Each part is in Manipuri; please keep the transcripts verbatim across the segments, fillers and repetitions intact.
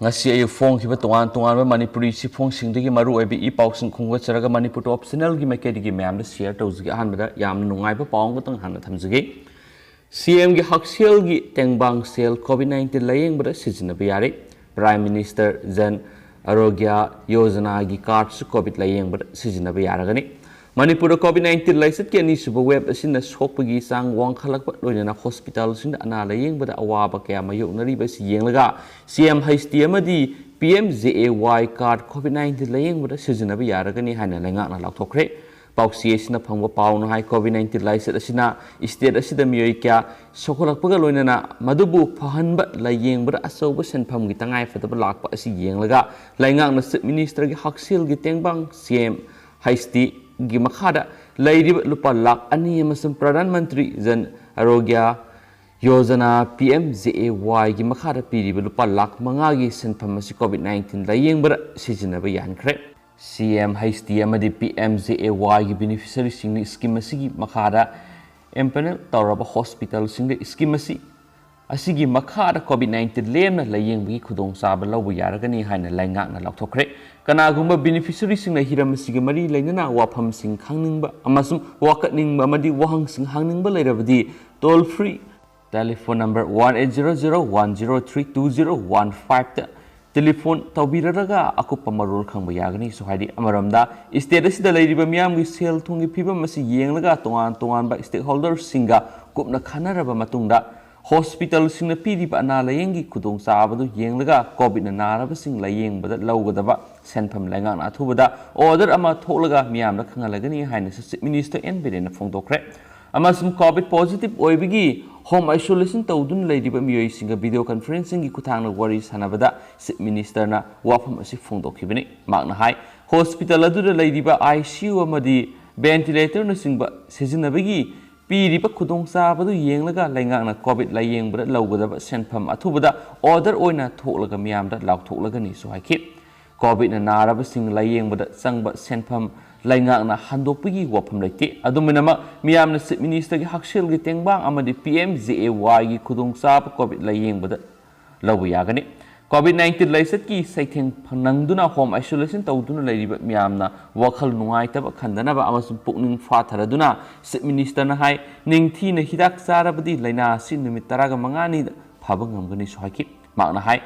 ꯉꯁꯤ ꯑꯌꯨꯛ ꯐꯣꯡꯈꯤꯕ ꯇꯣꯉꯥꯟ ꯇꯣꯉꯥꯟꯕ ꯃꯅꯤꯄꯨꯔꯤ ꯆꯦꯐꯣꯡꯁꯤꯡꯗꯒꯤ ꯃꯔꯨ ꯑꯣꯏꯕ ꯏ ꯄꯥꯎꯁꯤꯡ ꯈꯣꯝꯒꯠꯆꯔꯒ ꯃꯅꯤꯄꯨꯔ ꯇꯣꯞ ꯆꯦꯅꯦꯜꯒꯤ ꯃꯥꯏꯀꯩꯗꯒꯤ ꯃꯌꯥꯝꯗ ꯁꯤꯌꯔ ꯇꯧꯖꯒꯦ꯫ ꯑꯍꯥꯟꯕꯗ ꯌꯥꯝꯅ ꯅꯨꯡꯉꯥꯏꯕ ꯄꯥꯎ ꯑꯃꯈꯛꯇꯪ ꯍꯥꯟꯅ ꯊꯝꯖꯒꯦ꯫ ꯁꯤ ꯑꯦꯝꯒꯤ ꯍꯛꯁꯦꯜꯒꯤ ꯇꯦꯡꯕꯥꯡ ꯁꯦꯜ ꯀꯣꯚꯤꯗ ꯅꯥꯏꯟꯇꯤꯟ ꯂꯥꯌꯦꯡꯕꯗ ꯁꯤꯖꯤꯟꯅꯕ ꯌꯥꯔꯦ꯫ ꯄ꯭ꯔꯥꯏꯝ ꯃꯤꯅꯤꯁꯇꯔ ꯖꯟ ꯑꯔꯣꯒ꯭ꯌ ꯌꯣꯖꯅꯥꯒꯤ ꯀꯥꯔꯗꯁꯨ ꯀꯣꯚꯤꯗ ꯂꯥꯌꯦꯡꯕꯗ ꯁꯤꯖꯤꯟꯅꯕ ꯌꯥꯔꯒꯅꯤ꯫ ꯃꯅꯤꯄꯨꯔꯗ ꯀꯣꯚꯤꯗ ꯅꯥꯏꯟꯇꯤꯟ ꯂꯥꯏꯆꯠꯀꯤ ꯑꯅꯤꯁꯨꯕ ꯋꯦꯕ ꯑꯁꯤꯅ ꯁꯣꯛꯄꯒꯤ ꯆꯥꯡ ꯋꯥꯡꯈꯠꯂꯛꯄ ꯂꯣꯏꯅꯅ ꯍꯣꯁꯄꯤꯇꯥꯜꯁꯤꯡꯗ ꯑꯅꯥ ꯂꯥꯌꯦꯡꯕꯗ ꯑꯋꯥꯕ ꯀꯌꯥ ꯃꯥꯌꯣꯛꯅꯔꯤꯕ ꯑꯁꯤ ꯌꯦꯡꯂꯒ ꯁꯤ ꯑꯦꯝ ꯍꯩꯁ ꯇꯤ ꯑꯃꯗꯤ ꯄꯤ ꯑꯦꯝ ꯖꯦ ꯑꯦ ꯋꯥꯏ ꯀꯥꯔꯗ ꯀꯣꯚꯤꯗ ꯅꯥꯏꯟꯇꯤꯟ ꯂꯥꯌꯦꯡꯕꯗ ꯁꯤꯖꯤꯟꯅꯕ ꯌꯥꯔꯒꯅꯤ ꯍꯥꯏꯅ ꯂꯩꯉꯥꯛꯅ ꯂꯥꯎꯊꯣꯛꯈ꯭ꯔꯦ꯫ ꯄꯥꯎꯆꯦ ꯑꯁꯤꯅ ꯐꯪꯕ ꯄꯥꯎꯅ ꯍꯥꯏ, ꯀꯣꯚꯤꯗ ꯅꯥꯏꯟꯇꯤꯟ ꯂꯥꯏꯆꯠ ꯑꯁꯤꯅ ꯁ꯭ꯇꯦꯠ ꯑꯁꯤꯗ ꯃꯤꯑꯣꯏ ꯀꯌꯥ ꯁꯣꯛꯍꯜꯂꯛꯄꯒ ꯂꯣꯏꯅꯅ ꯃꯗꯨꯕꯨ ꯐꯍꯟꯕ ꯂꯥꯌꯦꯡꯕꯗ ꯑꯆꯧꯕ ꯁꯦꯟꯐꯝꯒꯤ ꯇꯉꯥꯏꯐꯗꯕ ꯂꯥꯛꯄ ꯑꯁꯤ ꯌꯦꯡꯂꯒ ꯂꯩꯉꯥꯛꯅ ꯆꯤꯐ ꯃꯤꯅꯤꯁꯇꯔꯒꯤ ꯍꯛꯁꯦꯜꯒꯤ ꯇꯦꯡꯕꯥꯡ ꯁꯤ ꯑꯦꯝ ꯍꯩꯁ ꯇꯤꯒꯤ ꯃꯈꯥꯗ ꯂꯩꯔꯤꯕ ꯂꯨꯄꯥ ꯂꯥꯈ ꯑꯅꯤ ꯑꯃꯁꯨꯡ Pradhan Mantri Jan ꯑꯔꯣꯒ꯭ꯌ Yojana P M J ꯑꯦ ꯋꯥꯏꯒꯤ ꯃꯈꯥꯗ ꯄꯤꯔꯤꯕ ꯂꯨꯄꯥ ꯂꯥꯈ ꯃꯉꯥꯒꯤ ꯁꯦꯟꯐꯝ ꯑꯁꯤ ꯀꯣꯚꯤꯗ ꯅꯥꯏꯟꯇꯤꯟ ꯂꯥꯌꯦꯡꯕꯗ ꯁꯤꯖꯤꯟꯅꯕ ꯌꯥꯍꯟꯈ꯭ꯔꯦ꯫ ꯁꯤ ꯑꯦꯝ ꯍꯩꯁ ꯇꯤ ꯑꯃꯗꯤ ꯄꯤ ꯑꯦꯝ ꯖꯦ ꯑꯦ ꯋꯥꯏꯒꯤ ꯕꯦꯅꯤꯐꯤꯁꯔꯤꯁꯤꯡꯅ ꯁ꯭ꯀꯤꯝ ꯑꯁꯤꯒꯤ ꯃꯈꯥꯗ ꯑꯦꯝꯄꯦꯅꯦꯜ ꯇꯧꯔꯕ ꯍꯣꯁꯄꯤꯇꯥꯜꯁꯤꯡꯗ ꯁ꯭ꯀꯤꯝ ꯑꯁꯤ, ꯑꯁꯤꯒꯤ ꯃꯈꯥꯗ ꯀꯣꯚꯤꯗ ꯅꯥꯏꯟꯇꯤꯟ ꯂꯦꯝꯅ ꯂꯥꯌꯦꯡꯕꯒꯤ ꯈꯨꯗꯣꯡꯆꯥꯕ ꯂꯧꯕ ꯌꯥꯔꯒꯅꯤ ꯍꯥꯏꯅ ꯂꯩꯉꯥꯛꯅ ꯂꯥꯎꯊꯣꯛꯈ꯭ꯔꯦ꯫ ꯀꯅꯥꯒꯨꯝꯕ ꯕꯦꯅꯤꯐꯤꯁꯔꯤꯁꯤꯡꯅ ꯍꯤꯔꯝ ꯑꯁꯤꯒ ꯃꯔꯤ ꯂꯩꯅꯅ ꯋꯥꯐꯝꯁꯤꯡ ꯈꯪꯅꯤꯡꯕ ꯑꯃꯁꯨꯡ ꯋꯥꯀꯠꯅꯤꯡꯕ ꯑꯃꯗꯤ ꯋꯥꯍꯪꯁꯤꯡ ꯍꯪꯅꯤꯡꯕ ꯂꯩꯔꯕꯗꯤ, toll free telephone number one eight zero zero one zero three two zero one fiveꯇ ꯇꯦꯂꯤꯐꯣꯟ ꯇꯧꯕꯤꯔꯒ ꯑꯀꯨꯞꯄ ꯃꯔꯣꯜ ꯈꯪꯕ ꯌꯥꯒꯅꯤ꯫ ꯁꯨ ꯍꯥꯏꯗꯤ, ꯑꯃꯔꯣꯝꯗ ꯁ꯭ꯇꯦꯠ ꯑꯁꯤꯗ ꯂꯩꯔꯤꯕ ꯃꯤꯌꯥꯝꯒꯤ ꯁꯦꯜ ꯊꯨꯝꯒꯤ ꯐꯤꯕꯝ ꯑꯁꯤ ꯌꯦꯡꯂꯒ ꯇꯣꯉꯥꯟ ꯇꯣꯉꯥꯟꯕ ꯁ꯭ꯇꯦꯛꯍꯣꯜꯗꯔꯁꯤꯡꯒ ꯀꯨꯞꯅ ꯈꯟꯅꯔꯕ ꯃꯇꯨꯡꯗ ꯍꯣꯁꯄꯤꯇꯥꯜꯁꯤꯡꯅ ꯄꯤꯔꯤꯕ ꯑꯅꯥ ꯂꯥꯌꯦꯡꯒꯤ ꯈꯨꯗꯣꯡꯆꯥꯕꯗꯨ ꯌꯦꯡꯂꯒ ꯀꯣꯚꯤꯗꯅ ꯅꯥꯔꯕꯁꯤꯡ ꯂꯥꯌꯦꯡꯕꯗ ꯂꯧꯒꯗꯕ ꯁꯦꯟꯐꯝ ꯂꯩꯉꯥꯛꯅ ꯑꯊꯨꯕꯗ ꯑꯣꯔꯗꯔ ꯑꯃ ꯊꯣꯛꯂꯒ ꯃꯤꯌꯥꯝꯗ ꯈꯪꯍꯜꯂꯒꯅꯤ ꯍꯥꯏꯅꯁꯨ ꯆꯤꯐ ꯃꯤꯅꯤꯁꯇꯔ ꯑꯦꯟ ꯕꯤꯔꯦꯟꯅ ꯐꯣꯡꯗꯣꯛꯈ꯭ꯔꯦ꯫ ꯑꯃꯁꯨꯡ ꯀꯣꯚꯤꯗ ꯄꯣꯖꯤꯇꯤꯚ ꯑꯣꯏꯕꯒꯤ ꯍꯣꯝ ꯑꯥꯏꯁꯣꯂꯦꯁꯟ ꯇꯧꯗꯨꯅ ꯂꯩꯔꯤꯕ ꯃꯤꯑꯣꯏꯁꯤꯡꯒ ꯚꯤꯗꯤꯑꯣ ꯀꯟꯐꯔꯦꯟꯁꯤꯡꯒꯤ ꯈꯨꯠꯊꯥꯡꯗ ꯋꯥꯔꯤ ꯁꯥꯟꯅꯕꯗ ꯆꯤꯐ ꯃꯤꯅꯤꯁꯇꯔꯅ ꯋꯥꯐꯝ ꯑꯁꯤ ꯐꯣꯡꯗꯣꯛꯈꯤꯕꯅꯤ꯫ ꯃꯍꯥꯛꯅ ꯍꯥꯏ, ꯍꯣꯁꯄꯤꯇꯥꯜ ꯑꯗꯨꯗ ꯂꯩꯔꯤꯕ ꯑꯥꯏ ꯁꯤ ꯌꯨ ꯑꯃꯗꯤ ꯚꯦꯟꯇꯤꯂꯦꯇꯔꯅꯆꯤꯡꯕ ꯁꯤꯖꯤꯟꯅꯕꯒꯤ ꯄꯤꯔꯤꯕ ꯈꯨꯗꯣꯡꯆꯥꯕꯗꯨ ꯌꯦꯡꯂꯒ ꯂꯩꯉꯥꯛꯅ ꯀꯣꯚꯤꯗ ꯂꯥꯌꯦꯡꯕꯗ ꯂꯧꯒꯗꯕ ꯁꯦꯟꯐꯝ ꯑꯊꯨꯕꯗ ꯑꯣꯔꯗꯔ ꯑꯣꯏꯅ ꯊꯣꯛꯂꯒ ꯃꯤꯌꯥꯝꯗ ꯂꯥꯎꯊꯣꯛꯂꯒꯅꯤꯁꯨ ꯍꯥꯏꯈꯤ꯫ ꯀꯣꯚꯤꯗꯅ ꯅꯥꯔꯕꯁꯤꯡ ꯂꯥꯌꯦꯡꯕꯗ ꯆꯪꯕ ꯁꯦꯟꯐꯝ ꯂꯩꯉꯥꯛꯅ ꯍꯟꯗꯣꯛꯄꯒꯤ ꯋꯥꯐꯝ ꯂꯩꯇꯦ꯫ ꯑꯗꯨꯝ ꯑꯣꯏꯅꯃꯛ, ꯃꯤꯌꯥꯝꯅ ꯆꯤꯐ ꯃꯤꯅꯤꯁꯇꯔꯒꯤ ꯍꯛꯁꯦꯜꯒꯤ ꯇꯦꯡꯕꯥꯡ ꯑꯃꯗꯤ ꯄꯤ ꯑꯦꯝ ꯖꯦ ꯑꯦ ꯋꯥꯏꯒꯤ ꯈꯨꯗꯣꯡꯆꯥꯕ ꯀꯣꯚꯤꯗ ꯂꯥꯌꯦꯡꯕꯗ ꯂꯧꯕ ꯌꯥꯒꯅꯤ꯫ COVID nineteen ꯂꯥꯏꯆꯠꯀꯤ ꯆꯩꯊꯦꯡ ꯅꯪꯗꯨꯅ home isolation ꯇꯧꯗꯨꯅ ꯂꯩꯔꯤꯕ ꯃꯤꯌꯥꯝꯅ ꯋꯥꯈꯜ ꯅꯨꯡꯉꯥꯏꯇꯕ ꯈꯟꯗꯅꯕ ꯑꯃꯁꯨꯡ ꯄꯨꯛꯅꯤꯡ ꯐꯥꯊꯔꯗꯨꯅ Chief Minister ꯅ ꯍꯥꯏ, ꯅꯤꯡꯊꯤꯅ ꯍꯤꯗꯥꯛ ꯆꯥꯔꯕꯗꯤ ꯂꯥꯏꯅꯥ ꯑꯁꯤ ꯅꯨꯃꯤꯠ ꯇꯔꯥꯒ ꯃꯉꯥꯅꯤꯗ ꯐꯕ ꯉꯝꯒꯅꯤꯁꯨ ꯍꯥꯏꯈꯤ꯫ ꯃꯍꯥꯛꯅ ꯍꯥꯏ,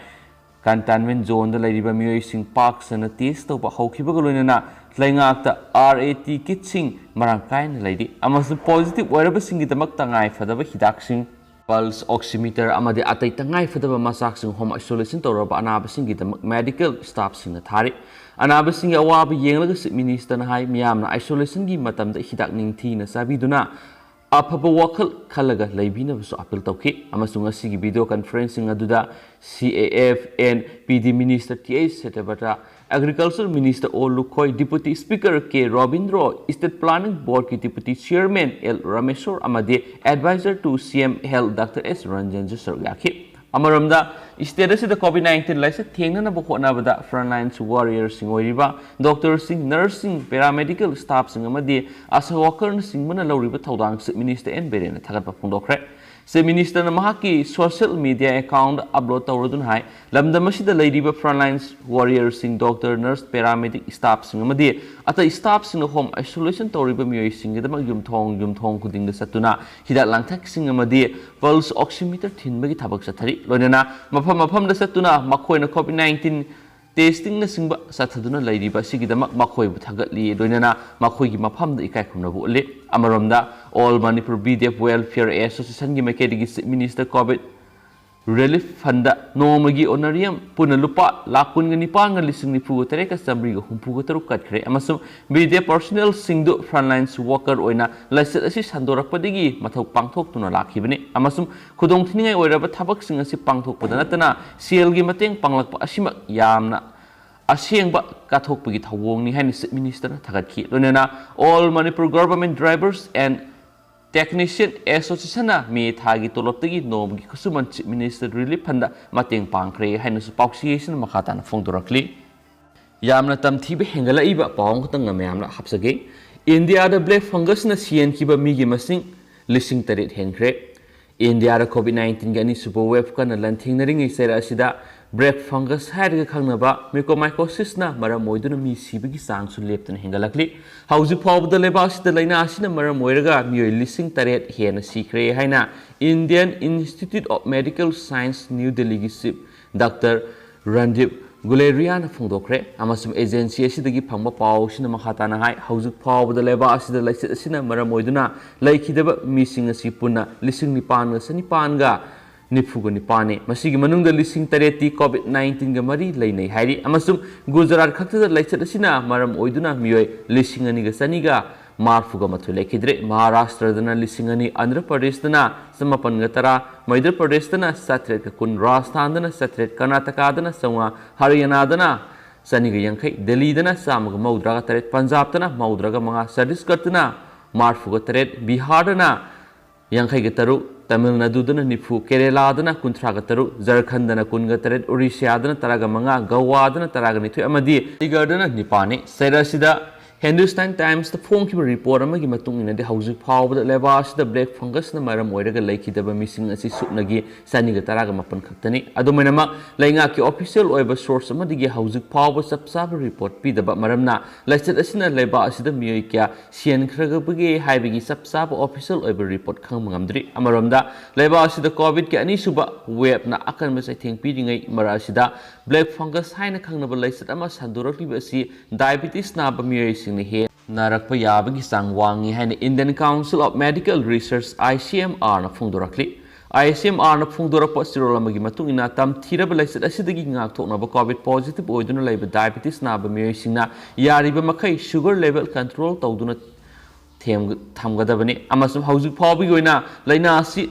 Containment Zone ꯗ ꯂꯩꯔꯤꯕ ꯃꯤꯑꯣꯏꯁꯤꯡ ꯄꯥꯛ ꯁꯟꯅ test ꯇꯧꯕ ꯍꯧꯈꯤꯕꯒ ꯂꯣꯏꯅꯅ ꯂꯩꯉꯥꯛꯇ R A T kit ꯁꯤꯡ ꯃꯔꯥꯡ ꯀꯥꯏꯅ ꯂꯩꯔꯤ ꯑꯃꯁꯨꯡ positive ꯑꯣꯏꯔꯕꯁꯤꯡꯒꯤꯗꯃꯛ ꯇꯉꯥꯏ ꯐꯗꯕ ꯍꯤꯗꯥꯛꯁꯤꯡ, pulse oximeter ꯑꯃꯗꯤ ꯑꯇꯩ ꯇꯉꯥꯏ ꯐꯗꯕ ꯃꯆꯥꯛꯁꯤꯡ home isolation ꯇꯧꯔꯕ ꯑꯅꯥꯕꯁꯤꯡꯒꯤꯗꯃꯛ medical staff ꯁꯤꯡꯅ ꯊꯥꯔꯤ꯫ ꯑꯅꯥꯕꯁꯤꯡꯒꯤ ꯑꯋꯥꯕ ꯌꯦꯡꯂꯒ Chief Minister ꯅ ꯍꯥꯏ, ꯃꯤꯌꯥꯝꯅ isolation ꯒꯤ ꯃꯇꯝꯗ ꯍꯤꯗꯥꯛ ꯅꯤꯡꯊꯤꯅ ꯆꯥꯕꯤꯗꯨꯅ ꯑꯐꯕ ꯋꯥꯈꯜ ꯈꯜꯂꯒ ꯂꯩꯕꯤꯅꯕꯁꯨ appeal ꯇꯧꯈꯤ꯫ ꯑꯃꯁꯨꯡ ꯉꯁꯤꯒꯤ video conferencing ꯑꯗꯨꯗ C A F and P D Minister T H Satyabrata, Agriculture Minister O Lukhoi, Deputy Speaker K Robindro, State Planning Board ꯀꯤ Deputy Chairman L Rameshwar ꯑꯃꯗꯤ Advisor to C M Health Doctor S Ranjan ꯁꯨ ꯁꯔꯨꯛ ꯌꯥꯈꯤ꯫ ꯑꯃꯔꯣꯝꯗ, state ꯑꯁꯤꯗ COVID nineteen ꯂꯥꯏꯆꯠ ꯊꯦꯡꯅꯅꯕ ꯍꯣꯠꯅꯕꯗ frontline warrior ꯁꯤꯡ ꯑꯣꯏꯔꯤꯕ doctor ꯁꯤꯡ, nurse ꯁꯤꯡ, paramedical staff ꯁꯤꯡ ꯑꯃꯗꯤ ASHA worker ꯅꯆꯤꯡꯕꯅ ꯂꯧꯔꯤꯕ ꯊꯧꯗꯥꯡ Chief Minister N Biren ꯅ ꯊꯥꯒꯠꯄ ꯐꯣꯡꯗꯣꯛꯈ꯭ꯔꯦ꯫ Chief Minister ꯅ ꯃꯍꯥꯛꯀꯤ social media account ꯗ upload ꯇꯧꯔꯗꯨꯅ ꯍꯥꯏ, ꯂꯝꯗꯝ ꯑꯁꯤꯗ ꯂꯩꯔꯤꯕ frontline warrior ꯁꯤꯡ, doctor, nurse, paramedic staff ꯁꯤꯡ ꯑꯃꯗꯤ ꯑꯇꯩ staff ꯁꯤꯡꯅ home isolation ꯇꯧꯔꯤꯕ ꯃꯤꯑꯣꯏꯁꯤꯡꯒꯤꯗꯃꯛ ꯌꯨꯝꯊꯣꯡ ꯌꯨꯝꯊꯣꯡ ꯈꯨꯗꯤꯡꯗ ꯆꯠꯇꯨꯅ ꯍꯤꯗꯥꯛ ꯂꯥꯡꯊꯛꯁꯤꯡ ꯑꯃꯗꯤ pulse oximeter ꯊꯤꯟꯕꯒꯤ ꯊꯕꯛ ꯆꯠꯊꯔꯤ꯫ ꯂꯣꯏꯅꯅ ꯃꯐꯝ ꯃꯐꯝꯗ ꯆꯠꯇꯨꯅ ꯃꯈꯣꯏꯅ COVID nineteen testing ꯅꯆꯤꯡꯕ ꯆꯠꯊꯗꯨꯅ ꯂꯩꯔꯤꯕ ꯑꯁꯤꯒꯤꯗꯃꯛ ꯃꯈꯣꯏꯕꯨ ꯊꯥꯒꯠꯂꯤ꯫ ꯂꯣꯏꯅꯅ ꯃꯈꯣꯏꯒꯤ ꯃꯐꯝꯗ ꯏꯀꯥꯏ ꯈꯨꯝꯅꯕ ꯎꯠꯂꯤ꯫ ꯑꯃꯔꯣꯝꯗ, All Manipur B D F Welfare Association ꯒꯤ ꯃꯥꯏꯀꯩꯗꯒꯤ Chief Minister COVID relief fund ꯗ ꯅꯣꯡꯃꯒꯤ honorarium ꯄꯨꯟꯅ ꯂꯨꯄꯥ ꯂꯥꯈ ꯀꯨꯟꯒ ꯅꯤꯄꯥꯟꯒ ꯂꯤꯁꯤꯡ ꯅꯤꯐꯨꯒ ꯇꯔꯦꯠꯀ ꯆꯥꯃꯔꯤꯒ ꯍꯨꯝꯐꯨꯒ ꯇꯔꯨꯛ ꯀꯠꯈ꯭ꯔꯦ ꯑꯃꯁꯨꯡ B D F personnel ꯁꯤꯡꯗꯨ frontline worker ꯑꯣꯏꯅ ꯂꯥꯏꯆꯠ ꯑꯁꯤ ꯁꯟꯗꯣꯔꯛꯄꯗꯒꯤ ꯃꯊꯧ ꯄꯥꯡꯊꯣꯛꯇꯨꯅ ꯂꯥꯛꯈꯤꯕꯅꯤ ꯑꯃꯁꯨꯡ ꯈꯨꯗꯣꯡꯊꯤꯅꯤꯡꯉꯥꯏ ꯑꯣꯏꯔꯕ ꯊꯕꯛꯁꯤꯡ ꯑꯁꯤ ꯄꯥꯡꯊꯣꯛꯄꯗ ꯅꯠꯇꯅ ꯁꯦꯜꯒꯤ ꯃꯇꯦꯡ ꯄꯥꯡꯂꯛꯄ ꯑꯁꯤꯃꯛ ꯌꯥꯝꯅ ꯑꯁꯦꯡꯕ ꯀꯠꯊꯣꯛꯄꯒꯤ ꯊꯧꯑꯣꯡꯅꯤ ꯍꯥꯏꯅ Chief Minister ꯅ ꯊꯥꯒꯠꯈꯤ꯫ ꯂꯣꯏꯅꯅ All Manipur Government Drivers and Technician Association ꯅ ꯃꯦ ꯊꯥꯒꯤ ꯇꯣꯂꯣꯞꯇꯒꯤ ꯅꯣꯡꯃꯒꯤ ꯈꯨꯠꯁꯨꯃꯟ Chief Minister relief fund ꯗ ꯃꯇꯦꯡ ꯄꯥꯡꯈ꯭ꯔꯦ ꯍꯥꯏꯅꯁꯨ ꯄꯥꯎꯆꯦ ꯑꯁꯤꯅ ꯃꯈꯥ ꯇꯥꯅ ꯐꯣꯡꯗꯣꯔꯛꯂꯤ꯫ ꯌꯥꯝꯅ ꯇꯝꯊꯤꯕ ꯍꯦꯟꯒꯠꯂꯛꯏꯕ ꯄꯥꯎ ꯑꯃꯈꯛꯇꯪ ꯃꯌꯥꯝꯅ ꯍꯥꯞꯆꯒꯦ꯫ ꯏꯟꯗꯤꯌꯥꯗ black fungus ꯅ ꯁꯤꯍꯟꯈꯤꯕ ꯃꯤꯒꯤ ꯃꯁꯤꯡ ꯂꯤꯁꯤꯡ ꯇꯔꯦꯠ ꯍꯦꯟꯈ꯭ꯔꯦ꯫ ꯏꯟꯗꯤꯌꯥꯗ COVID nineteen ꯒꯤ ꯑꯅꯤꯁꯨꯕ wave ꯀꯟꯅ ꯂꯥꯟꯊꯦꯡꯅꯔꯤꯉꯩ ꯆꯩꯔꯥꯛ ꯑꯁꯤꯗ Black fungus ꯍꯥꯏꯔꯒ ꯈꯪꯅꯕ mucormycosisꯅ ꯃꯔꯝ ꯑꯣꯏꯗꯨꯅ ꯃꯤ ꯁꯤꯕꯒꯤ ꯆꯥꯡꯁꯨ ꯂꯦꯞꯇꯅ ꯍꯦꯟꯒꯠꯂꯛꯂꯤ꯫ ꯍꯧꯖꯤꯛ ꯐꯥꯎꯕꯗ ꯂꯩꯕꯥꯛ ꯑꯁꯤꯗ ꯂꯥꯏꯅꯥ ꯑꯁꯤꯅ ꯃꯔꯝ ꯑꯣꯏꯔꯒ ꯃꯤꯑꯣꯏ ꯂꯤꯁꯤꯡ ꯇꯔꯦꯠ ꯍꯦꯟꯅ ꯁꯤꯈ꯭ꯔꯦ ꯍꯥꯏꯅ Indian Institute of Medical Science New Delhiꯒꯤ chief Doctor Randeep Guleria ꯐꯣꯡꯗꯣꯛꯈ꯭ꯔꯦ꯫ ꯑꯃꯁꯨꯡ agency ꯑꯁꯤꯗꯒꯤ ꯐꯪꯕ ꯄꯥꯎ ꯑꯁꯤꯅ ꯃꯈꯥ ꯇꯥꯅ ꯍꯥꯏ, ꯍꯧꯖꯤꯛ ꯐꯥꯎꯕꯗ ꯂꯩꯕꯥꯛ ꯑꯁꯤꯗ ꯂꯥꯏꯆꯠ ꯑꯁꯤꯅ ꯃꯔꯝ ꯑꯣꯏꯗꯨꯅ ꯂꯩꯈꯤꯗꯕ ꯃꯤꯁꯤꯡ ꯑꯁꯤ ꯄꯨꯟꯅ ꯂꯤꯁꯤꯡ ꯅꯤꯄꯥꯟꯒ ꯆꯅꯤꯄꯥꯟꯒ ꯅꯤꯐꯨꯒ ꯅꯤꯄꯥꯟꯅꯤ꯫ ꯃꯁꯤꯒꯤ ꯃꯅꯨꯡꯗ ꯂꯤꯁꯤꯡ ꯇꯔꯦꯠꯇꯤ COVID nineteenꯒ ꯃꯔꯤ ꯂꯩꯅꯩ ꯍꯥꯏꯔꯤ꯫ ꯑꯃꯁꯨꯡ ꯒꯨꯖꯔꯥꯠ ꯈꯛꯇꯗ ꯂꯥꯏꯆꯠ ꯑꯁꯤꯅ ꯃꯔꯝ ꯑꯣꯏꯗꯨꯅ ꯃꯤꯑꯣꯏ ꯂꯤꯁꯤꯡ ꯑꯅꯤꯒ ꯆꯅꯤꯒ ꯃꯔꯤꯐꯨꯒ ꯃꯥꯊꯣꯏ ꯂꯩꯈꯤꯗ꯭ꯔꯦ꯫ ꯃꯍꯥꯔꯥꯁꯇ꯭ꯔꯗꯅ ꯂꯤꯁꯤꯡ ꯑꯅꯤ, ꯑꯟꯙ꯭ꯔ ꯄ꯭ꯔꯗꯦꯁꯇꯅ ꯆꯃꯥꯄꯟꯒ ꯇꯔꯥ, ꯃꯩꯙ꯭ꯔ ꯄ꯭ꯔꯗꯦꯁꯇꯅ ꯆꯥꯇ꯭ꯔꯦꯠꯀ ꯀꯨꯟ, ꯔꯥꯖꯁꯊꯥꯟꯗꯅ ꯆꯥꯇ꯭ꯔꯦꯠ, ꯀꯔꯅꯥꯇꯀꯥꯗꯅ ꯆꯥꯝꯃꯉꯥ, ꯍꯔꯤꯌꯥꯅꯥꯗꯅ ꯆꯅꯤꯒ ꯌꯥꯡꯈꯩ, ꯗꯦꯜꯂꯤꯗꯅ ꯆꯥꯝꯃꯒ ꯃꯧꯗ꯭ꯔꯥꯒ ꯇꯔꯦꯠ, ꯄꯟꯖꯥꯕꯇꯅ ꯃꯧꯗ꯭ꯔꯥꯒ ꯃꯉꯥ, ꯆꯇꯤꯁꯒꯔꯗꯅ ꯃꯔꯤꯐꯨꯒ ꯇꯔꯦꯠ, ꯕꯤꯍꯥꯔꯗꯅ ꯌꯥꯡꯈꯩꯒ ꯇꯔꯨꯛ, ꯇꯥꯃꯤꯜ ꯅꯥꯗꯨꯗꯅ ꯅꯤꯐꯨ, ꯀꯦꯔꯦꯂꯥꯗꯅ ꯀꯨꯟꯊ꯭ꯔꯥꯒ ꯇꯔꯨꯛ, ꯖꯔꯈꯟꯗꯅ ꯀꯨꯟꯒ ꯇꯔꯦꯠ, ꯎꯔꯤꯁ꯭ꯌꯥꯗꯅ ꯇꯔꯥꯒ ꯃꯉꯥ, ꯒꯋꯥꯗꯅ ꯇꯔꯥꯒ ꯅꯤꯊꯣꯏ ꯑꯃꯗꯤ ꯆꯇꯤꯁꯒꯔꯗꯅ ꯅꯤꯄꯥꯟꯅꯤ꯫ ꯁꯍꯔ ꯑꯁꯤꯗ Hindustan Timesꯇ ꯐꯣꯡꯈꯤꯕ report ꯑꯃꯒꯤ ꯃꯇꯨꯡ ꯏꯟꯅꯗꯤ, ꯍꯧꯖꯤꯛ ꯐꯥꯎꯕꯗ ꯂꯩꯕꯥꯛ ꯑꯁꯤꯗ black fungusꯅ ꯃꯔꯝ ꯑꯣꯏꯔꯒ ꯂꯩꯈꯤꯗꯕ ꯃꯤꯁꯤꯡ ꯑꯁꯤ ꯁꯨꯞꯅꯒꯤ ꯆꯅꯤꯒ ꯇꯔꯥꯒ ꯃꯥꯄꯟ ꯈꯛꯇꯅꯤ꯫ ꯑꯗꯨꯝ ꯑꯣꯏꯅꯃꯛ, ꯂꯩꯉꯥꯛꯀꯤ official ꯑꯣꯏꯕ source ꯑꯃꯗꯒꯤ ꯍꯧꯖꯤꯛ ꯐꯥꯎꯕ ꯆꯞ ꯆꯥꯕ report ꯄꯤꯗꯕ ꯃꯔꯝꯅ, ꯂꯥꯏꯆꯠ ꯑꯁꯤꯅ ꯂꯩꯕꯥꯛ ꯑꯁꯤꯗ ꯃꯤꯑꯣꯏ ꯀꯌꯥ ꯁꯤꯍꯟꯈ꯭ꯔꯕꯒꯦ ꯍꯥꯏꯕꯒꯤ ꯆꯞ ꯆꯥꯕ official ꯑꯣꯏꯕ report ꯈꯪꯕ ꯉꯝꯗ꯭ꯔꯤ꯫ ꯑꯃꯔꯣꯝꯗ, ꯂꯩꯕꯥꯛ ꯑꯁꯤꯗ COVIDꯀꯤ ꯑꯅꯤꯁꯨꯕ waveꯅ ꯑꯀꯟꯕ ꯆꯩꯊꯦꯡ ꯄꯤꯔꯤꯉꯩ ꯃꯔꯛ ꯑꯁꯤꯗ, black fungus ꯍꯥꯏꯅ ꯈꯪꯅꯕ ꯂꯥꯏꯆꯠ ꯑꯃ ꯁꯟꯗꯣꯔꯛꯂꯤꯕ ꯑꯁꯤ diabetes ꯅꯥꯕ ꯃꯤꯑꯣꯏꯁꯤꯡꯅ ꯍꯦꯟꯅ ꯅꯥꯔꯛꯄ ꯌꯥꯕꯒꯤ ꯆꯥꯡ ꯋꯥꯡꯉꯤ ꯍꯥꯏꯅ Indian Council of Medical Research, ICMRꯅ ꯐꯣꯡꯗꯣꯔꯛꯂꯤ꯫ ICMRꯅ ꯐꯣꯡꯗꯣꯔꯛꯄ ꯆꯦꯔꯣꯜ ꯑꯃꯒꯤ ꯃꯇꯨꯡ ꯏꯟꯅ, ꯇꯝꯊꯤꯔꯕ ꯂꯥꯏꯆꯠ ꯑꯁꯤꯗꯒꯤ ꯉꯥꯛꯊꯣꯛꯅꯕ COVID positive ꯑꯣꯏꯗꯨꯅ ꯂꯩꯕ diabetes ꯅꯥꯕ ꯃꯤꯑꯣꯏꯁꯤꯡꯅ ꯌꯥꯔꯤꯕ ꯃꯈꯩ sugar level control ꯇꯧꯗꯨꯅ ꯊꯦꯝ-, ꯊꯝꯒꯗꯕꯅꯤ꯫ ꯑꯃꯁꯨꯡ ꯍꯧꯖꯤꯛ ꯐꯥꯎꯕꯒꯤ ꯑꯣꯏꯅ ꯂꯥꯏꯅꯥ ꯑꯁꯤ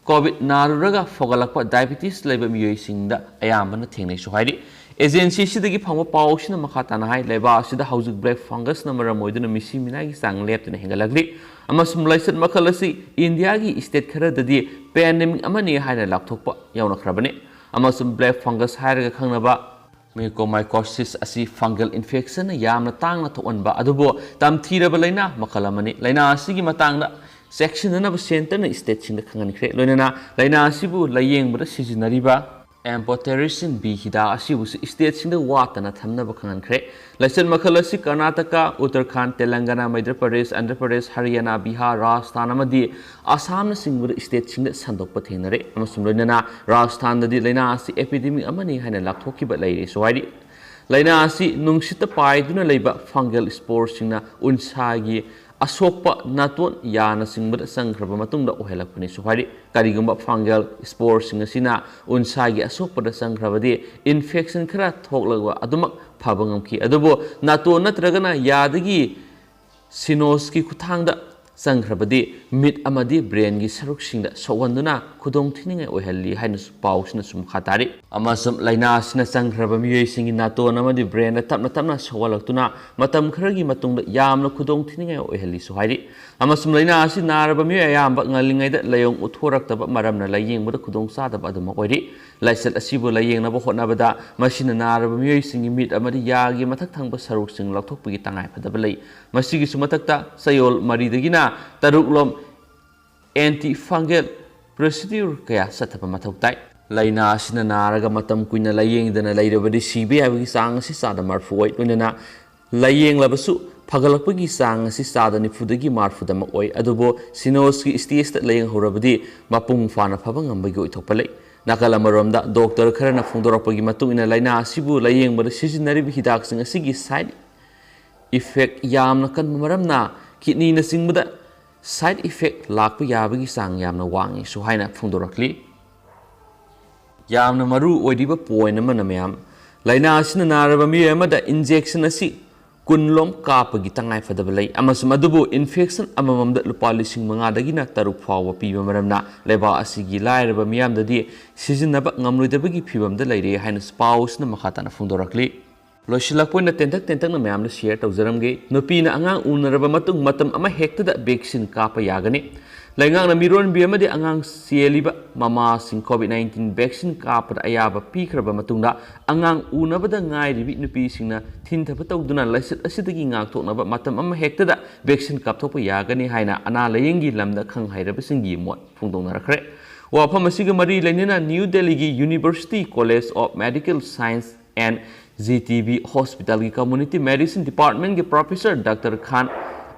COVID ꯅꯥꯔꯨꯔꯒ ꯐꯒꯠꯂꯛꯄ diabetes ꯂꯩꯕ ꯃꯤꯑꯣꯏꯁꯤꯡꯗ ꯑꯌꯥꯝꯕꯅ ꯊꯦꯡꯅꯩꯁꯨ ꯍꯥꯏꯔꯤ꯫ Agency ꯑꯁꯤꯗꯒꯤ ꯐꯪꯕ ꯄꯥꯎ ꯑꯁꯤꯅ ꯃꯈꯥ ꯇꯥꯅ ꯍꯥꯏ, ꯂꯩꯕꯥꯛ ꯑꯁꯤꯗ ꯍꯧꯖꯤꯛ black fungusꯅ ꯃꯔꯝ ꯑꯣꯏꯗꯨꯅ ꯃꯤꯁꯤ ꯃꯤꯅꯥꯒꯤ ꯆꯥꯡ ꯂꯦꯞꯇꯅ ꯍꯦꯟꯒꯠꯂꯛꯂꯤ, ꯑꯃꯁꯨꯡ ꯂꯥꯏꯆꯠ ꯃꯈꯜ ꯑꯁꯤ Indiaꯒꯤ state ꯈꯔꯗꯗꯤ pandemic ꯑꯃꯅꯤ ꯍꯥꯏꯅ ꯂꯥꯎꯊꯣꯛꯄ ꯌꯥꯎꯅꯈ꯭ꯔꯕꯅꯤ꯫ ꯑꯃꯁꯨꯡ black fungus ꯍꯥꯏꯔꯒ ꯈꯪꯅꯕ mucormycosis ꯑꯁꯤ fungal infectionꯅ ꯌꯥꯝꯅ ꯇꯥꯡꯅ ꯊꯣꯛꯍꯟꯕ ꯑꯗꯨꯕꯨ ꯇꯝꯊꯤꯔꯕ ꯂꯥꯏꯅꯥ ꯃꯈꯜ ꯑꯃꯅꯤ꯫ ꯂꯥꯏꯅꯥ ꯑꯁꯤꯒꯤ ꯃꯇꯥꯡꯗ ꯆꯦꯛꯁꯤꯟꯅꯅꯕ centreꯅ stateꯁꯤꯡꯗ ꯈꯪꯍꯟꯈ꯭ꯔꯦ꯫ ꯂꯣꯏꯅꯅ ꯂꯥꯏꯅꯥ ꯑꯁꯤꯕꯨ ꯂꯥꯏꯌꯦꯡꯕꯗ ꯁꯤꯖꯤꯟꯅꯔꯤꯕ ꯑꯦꯝꯄꯣꯇꯦꯔꯤꯁꯤꯟ ꯕꯤ ꯍꯤꯗꯥꯛ ꯑꯁꯤꯕꯨꯁꯨ ꯁ꯭ꯇꯦꯠꯁꯤꯡꯗ ꯋꯥꯠꯇꯅ ꯊꯝꯅꯕ ꯈꯪꯍꯟꯈ꯭ꯔꯦ꯫ ꯂꯥꯏꯆꯠ ꯃꯈꯜ ꯑꯁꯤ ꯀꯔꯅꯥꯇꯀꯥ, ꯎꯠꯇꯔꯈꯥꯟꯗ, ꯇꯦꯂꯪꯒꯥꯅꯥ, ꯃꯩꯙ꯭ꯌ ꯄ꯭ꯔꯗꯦꯁ, ꯑꯟꯙ꯭ꯔ ꯄ꯭ꯔꯗꯦꯁ, ꯍꯔꯤꯌꯥꯅꯥ, ꯕꯤꯍꯥꯔ, ꯔꯥꯖꯁꯊꯥꯟ ꯑꯃꯗꯤ ꯑꯁꯥꯝꯅꯆꯤꯡꯕꯗ ꯁ꯭ꯇꯦꯠꯁꯤꯡꯗ ꯁꯟꯗꯣꯛꯄ ꯊꯦꯡꯅꯔꯦ꯫ ꯑꯃꯁꯨꯡ ꯂꯣꯏꯅꯅ ꯔꯥꯖꯁꯊꯥꯟꯗꯗꯤ ꯂꯥꯏꯅꯥ ꯑꯁꯤ ꯑꯦꯄꯤꯗꯦꯃꯤꯛ ꯑꯃꯅꯤ ꯍꯥꯏꯅ ꯂꯥꯎꯊꯣꯛꯈꯤꯕ ꯂꯩꯔꯦꯁꯨ ꯍꯥꯏꯔꯤ꯫ ꯂꯥꯏꯅꯥ ꯑꯁꯤ ꯅꯨꯡꯁꯤꯠꯇ ꯄꯥꯏꯗꯨꯅ ꯂꯩꯕ ꯐꯪꯒꯜ ꯁ꯭ꯄꯣꯔꯁꯤꯡꯅ ꯎꯟꯁꯥꯒꯤ ꯑꯁꯣꯛꯄ ꯅꯥꯇꯣꯟ, ꯌꯥꯅꯆꯤꯡꯕꯗ ꯆꯪꯈ꯭ꯔꯕ ꯃꯇꯨꯡꯗ ꯑꯣꯏꯍꯜꯂꯛꯄꯅꯤꯁꯨ ꯍꯥꯏꯔꯤ꯫ ꯀꯔꯤꯒꯨꯝꯕ ꯐꯪꯒꯜ ꯁ꯭ꯄꯣꯔꯁꯤꯡ ꯑꯁꯤꯅ ꯎꯟꯁꯥꯒꯤ ꯑꯁꯣꯛꯄꯗ ꯆꯪꯈ꯭ꯔꯕꯗꯤ ꯏꯟꯐꯦꯛꯁꯟ ꯈꯔ ꯊꯣꯛꯂꯒ ꯑꯗꯨꯃꯛ ꯐꯕ ꯉꯝꯈꯤ꯫ ꯑꯗꯨꯕꯨ ꯅꯥꯇꯣꯟ ꯅꯠꯇ꯭ꯔꯒꯅ ꯌꯥꯗꯒꯤ ꯁꯤꯅꯣꯁꯀꯤ ꯈꯨꯠꯊꯥꯡꯗ ꯆꯪꯈ꯭ꯔꯕꯗꯤ ꯃꯤꯠ ꯑꯃꯗꯤ ꯕ꯭ꯔꯦꯟꯒꯤ ꯁꯔꯨꯛꯁꯤꯡꯗ ꯁꯣꯛꯍꯟꯗꯨꯅ ꯈꯨꯗꯣꯡꯊꯤꯅꯤꯡꯉꯥꯏ ꯑꯣꯏꯍꯜꯂꯤ ꯍꯥꯏꯅꯁꯨ ꯄꯥꯎꯁꯤꯅꯁꯨ ꯃꯈꯥ ꯇꯥꯔꯤ꯫ ꯑꯃꯁꯨꯡ ꯂꯥꯏꯅꯥ ꯑꯁꯤꯅ ꯆꯪꯈ꯭ꯔꯕ ꯃꯤꯑꯣꯏꯁꯤꯡꯒꯤ ꯅꯥꯇꯣꯟ ꯑꯃꯗꯤ ꯕ꯭ꯔꯦꯟꯗ ꯇꯞꯅ ꯇꯞꯅ ꯁꯣꯛꯍꯜꯂꯛꯇꯨꯅ ꯃꯇꯝ ꯈꯔꯒꯤ ꯃꯇꯨꯡꯗ ꯌꯥꯝꯅ ꯈꯨꯗꯣꯡꯊꯤꯅꯤꯡꯉꯥꯏ ꯑꯣꯏꯍꯜꯂꯤꯁꯨ ꯍꯥꯏꯔꯤ꯫ ꯑꯃꯁꯨꯡ ꯂꯥꯏꯅꯥ ꯑꯁꯤ ꯅꯥꯔꯕ ꯃꯤꯑꯣꯏ ꯑꯌꯥꯝꯕ ꯉꯜꯂꯤꯉꯩꯗ ꯂꯥꯏꯑꯣꯡ ꯎꯠꯊꯣꯔꯛꯇꯕ ꯃꯔꯝꯅ ꯂꯥꯏꯌꯦꯡꯕꯗ ꯈꯨꯗꯣꯡꯆꯥꯗꯕ ꯑꯗꯨꯃꯛ ꯑꯣꯏꯔꯤ꯫ ꯂꯥꯏꯆꯠ ꯑꯁꯤꯕꯨ ꯂꯥꯏꯌꯦꯡꯅꯕ ꯍꯣꯠꯅꯕꯗ ꯃꯁꯤꯅ ꯅꯥꯔꯕ ꯃꯤꯑꯣꯏꯁꯤꯡꯒꯤ ꯃꯤꯠ ꯑꯃꯗꯤ ꯌꯥꯒꯤ ꯃꯊꯛ ꯊꯪꯕ ꯁꯔꯨꯛꯁꯤꯡ ꯂꯧꯊꯣꯛꯄꯒꯤ ꯇꯉꯥꯏꯐꯗꯕ ꯂꯩ꯫ ꯃꯁꯤꯒꯤꯁꯨ ꯃꯊꯛꯇ ꯆꯌꯣꯜ ꯃꯔꯤꯗꯒꯤꯅ ꯇꯔꯨꯛꯂꯣꯝ ꯑꯦꯟꯇꯤ ꯐꯪꯒꯦꯜ ꯄ꯭ꯔꯣꯁꯤꯗ꯭ꯌꯨꯔ ꯀꯌꯥ ꯆꯠꯊꯕ ꯃꯊꯧ ꯇꯥꯏ꯫ ꯂꯥꯏꯅꯥ ꯑꯁꯤꯅ ꯅꯥꯔꯒ ꯃꯇꯝ ꯀꯨꯏꯅ ꯂꯥꯏꯌꯦꯡꯗꯅ ꯂꯩꯔꯕꯗꯤ ꯁꯤꯕ ꯌꯥꯕꯒꯤ ꯆꯥꯡ ꯑꯁꯤ ꯆꯥꯗ ꯃꯔꯐꯨ ꯑꯣꯏ꯫ ꯂꯣꯏꯅꯅ ꯂꯥꯏꯌꯦꯡꯂꯕꯁꯨ ꯐꯒꯠꯂꯛꯄꯒꯤ ꯆꯥꯡ ꯑꯁꯤ ꯆꯥꯗ ꯅꯤꯐꯨꯗꯒꯤ ꯃꯔꯐꯨꯗꯃꯛ ꯑꯣꯏ꯫ ꯑꯗꯨꯕꯨ ꯁꯤꯅꯣꯁꯀꯤ ꯁ꯭ꯇꯦꯖꯇ ꯂꯥꯏꯌꯦꯡꯍꯧꯔꯕꯗꯤ ꯃꯄꯨꯡ ꯐꯥꯅ ꯐꯕ ꯉꯝꯕꯒꯤ ꯑꯣꯏꯊꯣꯛꯄ ꯂꯩ꯫ ꯅꯥꯀꯜ ꯑꯃꯔꯣꯝꯗ ꯗꯣꯛꯇꯔ ꯈꯔꯅ ꯐꯣꯡꯗꯣꯔꯛꯄꯒꯤ ꯃꯇꯨꯡ ꯏꯟꯅ ꯂꯥꯏꯅꯥ ꯑꯁꯤꯕꯨ ꯂꯥꯏꯌꯦꯡꯕꯗ ꯁꯤꯖꯤꯟꯅꯔꯤꯕ ꯍꯤꯗꯥꯛꯁꯤꯡ ꯑꯁꯤꯒꯤ ꯁꯥꯏꯠ ꯏꯐꯦꯛ ꯌꯥꯝꯅ ꯀꯟꯕ ꯃꯔꯝꯅ ꯀꯤꯗꯅꯤꯅꯆꯤꯡꯕꯗ ꯁꯥꯏꯠ ꯏꯐꯦꯛ ꯂꯥꯛꯄ ꯌꯥꯕꯒꯤ ꯆꯥꯡ ꯌꯥꯝꯅ ꯋꯥꯡꯉꯤꯁꯨ ꯍꯥꯏꯅ ꯐꯣꯡꯗꯣꯔꯛꯂꯤ꯫ ꯌꯥꯝꯅ ꯃꯔꯨ ꯑꯣꯏꯔꯤꯕ ꯄꯣꯏꯟ ꯑꯃꯅ ꯃꯌꯥꯝ, ꯂꯥꯏꯅꯥ ꯑꯁꯤꯅ ꯅꯥꯔꯕ ꯃꯤꯑꯣꯏ ꯑꯃꯗ ꯏꯟꯖꯦꯛꯁꯟ ꯑꯁꯤ ꯀꯨꯟꯂꯣꯝ ꯀꯥꯞꯄꯒꯤ ꯇꯉꯥꯏꯐꯗꯕ ꯂꯩ ꯑꯃꯁꯨꯡ ꯑꯗꯨꯕꯨ ꯏꯟꯐꯦꯛꯁꯟ ꯑꯃꯃꯝꯗ ꯂꯨꯄꯥ ꯂꯤꯁꯤꯡ ꯃꯉꯥꯗꯒꯤꯅ ꯇꯔꯨꯛ ꯐꯥꯎꯕ ꯄꯤꯕ ꯃꯔꯝꯅ ꯂꯩꯕꯥꯛ ꯑꯁꯤꯒꯤ ꯂꯥꯏꯔꯕ ꯃꯤꯌꯥꯝꯗꯗꯤ ꯁꯤꯖꯤꯟꯅꯕ ꯉꯝꯂꯣꯏꯗꯕꯒꯤ ꯐꯤꯕꯝꯗ ꯂꯩꯔꯦ ꯍꯥꯏꯅꯁꯨ ꯄꯥꯎ ꯑꯁꯤꯅ ꯃꯈꯥ ꯇꯥꯅ ꯐꯣꯡꯗꯣꯔꯛꯂꯤ꯫ ꯂꯣꯏꯁꯤꯜꯂꯛꯄ ꯑꯣꯏꯅ ꯇꯦꯟꯇꯛ ꯇꯦꯟꯇꯛꯅ ꯃꯌꯥꯝꯗ ꯁꯤꯌꯔ ꯇꯧꯖꯔꯝꯒꯦ꯫ ꯅꯨꯄꯤꯅ ꯑꯉꯥꯡ ꯎꯅꯔꯕ ꯃꯇꯨꯡ ꯃꯇꯝ ꯑꯃ ꯍꯦꯛꯇꯗ ꯚꯦꯛꯁꯤꯟ ꯀꯥꯞꯄ ꯌꯥꯒꯅꯤ꯫ ꯂꯩꯉꯥꯛꯅ ꯃꯤꯔꯣꯟꯕꯤ ꯑꯃꯗꯤ ꯑꯉꯥꯡ ꯆꯦꯜꯂꯤꯕ ꯃꯃꯥꯁꯤꯡ ꯀꯣꯚꯤꯗ ꯅꯥꯏꯟꯇꯤꯟ ꯚꯦꯛꯁꯤꯟ ꯀꯥꯞꯄꯗ ꯑꯌꯥꯕ ꯄꯤꯈ꯭ꯔꯕ ꯃꯇꯨꯡꯗ ꯑꯉꯥꯡ ꯎꯅꯕꯗ ꯉꯥꯏꯔꯤꯕꯤ ꯅꯨꯄꯤꯁꯤꯡꯅ ꯊꯤꯟꯊꯕ ꯇꯧꯗꯨꯅ ꯂꯥꯏꯆꯠ ꯑꯁꯤꯗꯒꯤ ꯉꯥꯛꯊꯣꯛꯅꯕ ꯃꯇꯝ ꯑꯃ ꯍꯦꯛꯇꯗ ꯚꯦꯛꯁꯤꯟ ꯀꯥꯞꯊꯣꯛꯄ ꯌꯥꯒꯅꯤ ꯍꯥꯏꯅ ꯑꯅꯥ ꯂꯥꯏꯌꯦꯡꯒꯤ ꯂꯝꯗ ꯈꯪ ꯍꯩꯔꯕꯁꯤꯡꯒꯤ ꯃꯣꯠ ꯐꯣꯡꯗꯣꯛꯅꯔꯛꯈ꯭ꯔꯦ꯫ ꯋꯥꯐꯝ ꯑꯁꯤꯒ ꯃꯔꯤ ꯂꯩꯅꯅ ꯅ꯭ꯌꯨ ꯗꯦꯜꯂꯤꯒꯤ University College of Medical Science and G T B Hospitalꯒꯤ Community Medicine Departmentꯒꯤ Professor Doctor Khan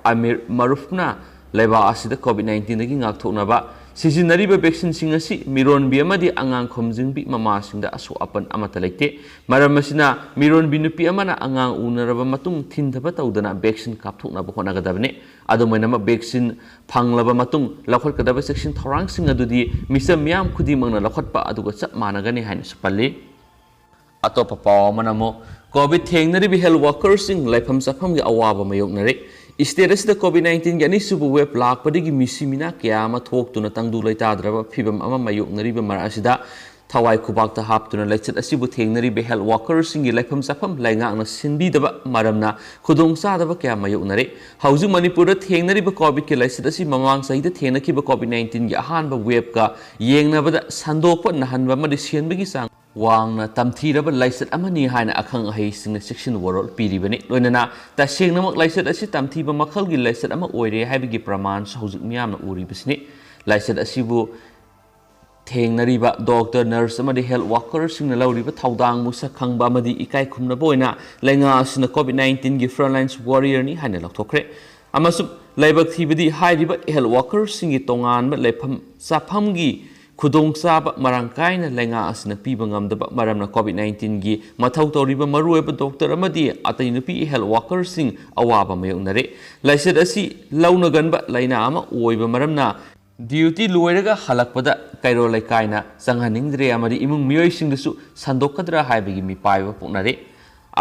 Amir Maroofꯅ ꯂꯩꯕꯥꯛ ꯑꯁꯤꯗ COVID nineteenꯗꯒꯤ ꯉꯥꯛꯊꯣꯛꯅꯕ ꯁꯤꯖꯤꯟꯅꯔꯤꯕ vaccine ꯁꯤꯡ ꯑꯁꯤ ꯃꯤꯔꯣꯟꯕꯤ ꯑꯃꯗꯤ ꯑꯉꯥꯡ ꯈꯣꯝꯖꯤꯟꯕꯤ ꯃꯃꯥꯁꯤꯡꯗ ꯑꯁꯣꯛ ꯑꯄꯟ ꯑꯃꯠꯇ ꯂꯩꯇꯦ꯫ ꯃꯔꯝ ꯑꯁꯤꯅ ꯃꯤꯔꯣꯟꯕꯤ ꯅꯨꯄꯤ ꯑꯃꯅ ꯑꯉꯥꯡ ꯎꯅꯔꯕ ꯃꯇꯨꯡ ꯊꯤꯟꯊꯕ ꯇꯧꯗꯅ vaccine ꯀꯥꯞꯊꯣꯛꯅꯕ ꯍꯣꯠꯅꯒꯗꯕꯅꯤ꯫ ꯑꯗꯨꯝ ꯑꯣꯏꯅꯃꯛ, vaccine ꯐꯪꯂꯕ ꯃꯇꯨꯡ ꯂꯧꯈꯠꯀꯗꯕ ꯆꯦꯛꯁꯤꯟ ꯊꯧꯔꯥꯡꯁꯤꯡ ꯑꯗꯨꯗꯤ ꯃꯤꯆꯝ ꯃꯤꯌꯥꯝ ꯈꯨꯗꯤꯡꯃꯛꯅ ꯂꯧꯈꯠꯄ ꯑꯗꯨꯒ ꯆꯞ ꯃꯥꯟꯅꯒꯅꯤ ꯍꯥꯏꯅꯁꯨ ꯄꯜꯂꯤ꯫ ꯑꯇꯣꯞꯄ ꯄꯥꯎ ꯑꯃꯅ ꯑꯃꯨꯛ COVID ꯊꯦꯡꯅꯔꯤꯕ health workerꯁꯤꯡ ꯂꯩꯐꯝ ꯆꯥꯐꯝꯒꯤ ꯑꯋꯥꯕ ꯃꯥꯌꯣꯛꯅꯔꯦ꯫ State ꯑꯁꯤꯗ COVID nineteenꯒꯤ ꯑꯅꯤꯁꯨꯕ wave ꯂꯥꯛꯄꯗꯒꯤ ꯃꯤꯁꯤ ꯃꯤꯅꯥ ꯀꯌꯥ ꯑꯃ ꯊꯣꯛꯇꯨꯅ ꯇꯪꯗꯨ ꯂꯩꯇꯥꯗ꯭ꯔꯕ ꯐꯤꯕꯝ ꯑꯃ ꯃꯥꯌꯣꯛꯅꯔꯤꯕ ꯃꯔꯛ ꯑꯁꯤꯗ ꯊꯋꯥꯏ ꯈꯨꯕꯥꯛꯇ ꯍꯥꯞꯇꯨꯅ ꯂꯥꯏꯆꯠ ꯑꯁꯤꯕꯨ ꯊꯦꯡꯅꯔꯤꯕ health workerꯁꯤꯡꯒꯤ ꯂꯩꯐꯝ ꯆꯥꯐꯝ ꯂꯩꯉꯥꯛꯅ ꯁꯤꯟꯕꯤꯗꯕ ꯃꯔꯝꯅ ꯈꯨꯗꯣꯡꯆꯥꯗꯕ ꯀꯌꯥ ꯃꯥꯌꯣꯛꯅꯔꯦ꯫ ꯍꯧꯖꯤꯛ ꯃꯅꯤꯄꯨꯔꯗ ꯊꯦꯡꯅꯔꯤꯕ COVIDꯀꯤ ꯂꯥꯏꯆꯠ ꯑꯁꯤ ꯃꯃꯥꯡ ꯆꯍꯤꯗ ꯊꯦꯡꯅꯈꯤꯕ COVID nineteenꯒꯤ ꯑꯍꯥꯟꯕ waveꯀ ꯌꯦꯡꯅꯕꯗ ꯁꯟꯗꯣꯛꯄ, ꯅꯥꯍꯟꯕ ꯑꯃꯗꯤ ꯁꯤꯍꯟꯕꯒꯤ ꯆꯥꯡ ꯋꯥꯡꯅ ꯇꯝꯊꯤꯔꯕ ꯂꯥꯏꯆꯠ ꯑꯃꯅꯤ ꯍꯥꯏꯅ ꯑꯈꯪ ꯑꯍꯩꯁꯤꯡꯅ ꯆꯦꯛꯁꯤꯟ ꯋꯥꯔꯣꯜ ꯄꯤꯔꯤꯕꯅꯤ꯫ ꯂꯣꯏꯅꯅ ꯇꯁꯦꯡꯅꯃꯛ ꯂꯥꯏꯆꯠ ꯑꯁꯤ ꯇꯝꯊꯤꯕ ꯃꯈꯜꯒꯤ ꯂꯥꯏꯆꯠ ꯑꯃ ꯑꯣꯏꯔꯦ ꯍꯥꯏꯕꯒꯤ ꯄ꯭ꯔꯃꯥꯟꯁꯨ ꯍꯧꯖꯤꯛ ꯃꯤꯌꯥꯝꯅ ꯎꯔꯤꯕꯁꯤꯅꯤ꯫ ꯂꯥꯏꯆꯠ ꯑꯁꯤꯕꯨ ꯊꯦꯡꯅꯔꯤꯕ doctor, nurse ꯑꯃꯗꯤ health workerꯁꯤꯡꯅ ꯂꯧꯔꯤꯕ ꯊꯧꯗꯥꯡꯕꯨ ꯁꯛ ꯈꯪꯕ ꯑꯃꯗꯤ ꯏꯀꯥꯏ ꯈꯨꯝꯅꯕ ꯑꯣꯏꯅ ꯂꯩꯉꯥꯛ ꯑꯁꯤꯅ COVID nineteenꯒꯤ frontline warriorꯅꯤ ꯍꯥꯏꯅ ꯂꯥꯎꯊꯣꯛꯈ꯭ꯔꯦ꯫ ꯑꯃꯁꯨꯡ ꯂꯥꯏꯕꯛ ꯊꯤꯕꯗꯤ ꯍꯥꯏꯔꯤꯕ health workerꯁꯤꯡꯒꯤ ꯇꯣꯉꯥꯟꯕ ꯂꯩꯐꯝ ꯆꯥꯐꯝꯒꯤ ꯈꯨꯗꯣꯡꯆꯥꯕ ꯃꯔꯥꯡ ꯀꯥꯏꯅ ꯂꯩꯉꯥꯛ ꯑꯁꯤꯅ ꯄꯤꯕ ꯉꯝꯗꯕ ꯃꯔꯝꯅ COVID nineteenꯒꯤ ꯃꯊꯧ ꯇꯧꯔꯤꯕ ꯃꯔꯨꯑꯣꯏꯕ doctor ꯑꯃꯗꯤ ꯑꯇꯩ ꯅꯨꯄꯤ health workerꯁꯤꯡ ꯑꯋꯥꯕ ꯃꯥꯌꯣꯛꯅꯔꯦ꯫ ꯂꯥꯏꯆꯠ ꯑꯁꯤ ꯂꯧꯅꯒꯟꯕ ꯂꯥꯏꯅꯥ ꯑꯃ ꯑꯣꯏꯕ ꯃꯔꯝꯅ duty ꯂꯣꯏꯔꯒ ꯍꯜꯂꯛꯄꯗ ꯀꯩꯔꯣꯜ ꯂꯩꯀꯥꯏꯅ ꯆꯪꯍꯟꯅꯤꯡꯗ꯭ꯔꯦ ꯑꯃꯗꯤ ꯏꯃꯨꯡ ꯃꯤꯑꯣꯏꯁꯤꯡꯗꯁꯨ ꯁꯟꯗꯣꯛꯀꯗ꯭ꯔꯥ ꯍꯥꯏꯕꯒꯤ ꯃꯤꯄꯥꯏꯕ ꯄꯣꯛꯅꯔꯦ꯫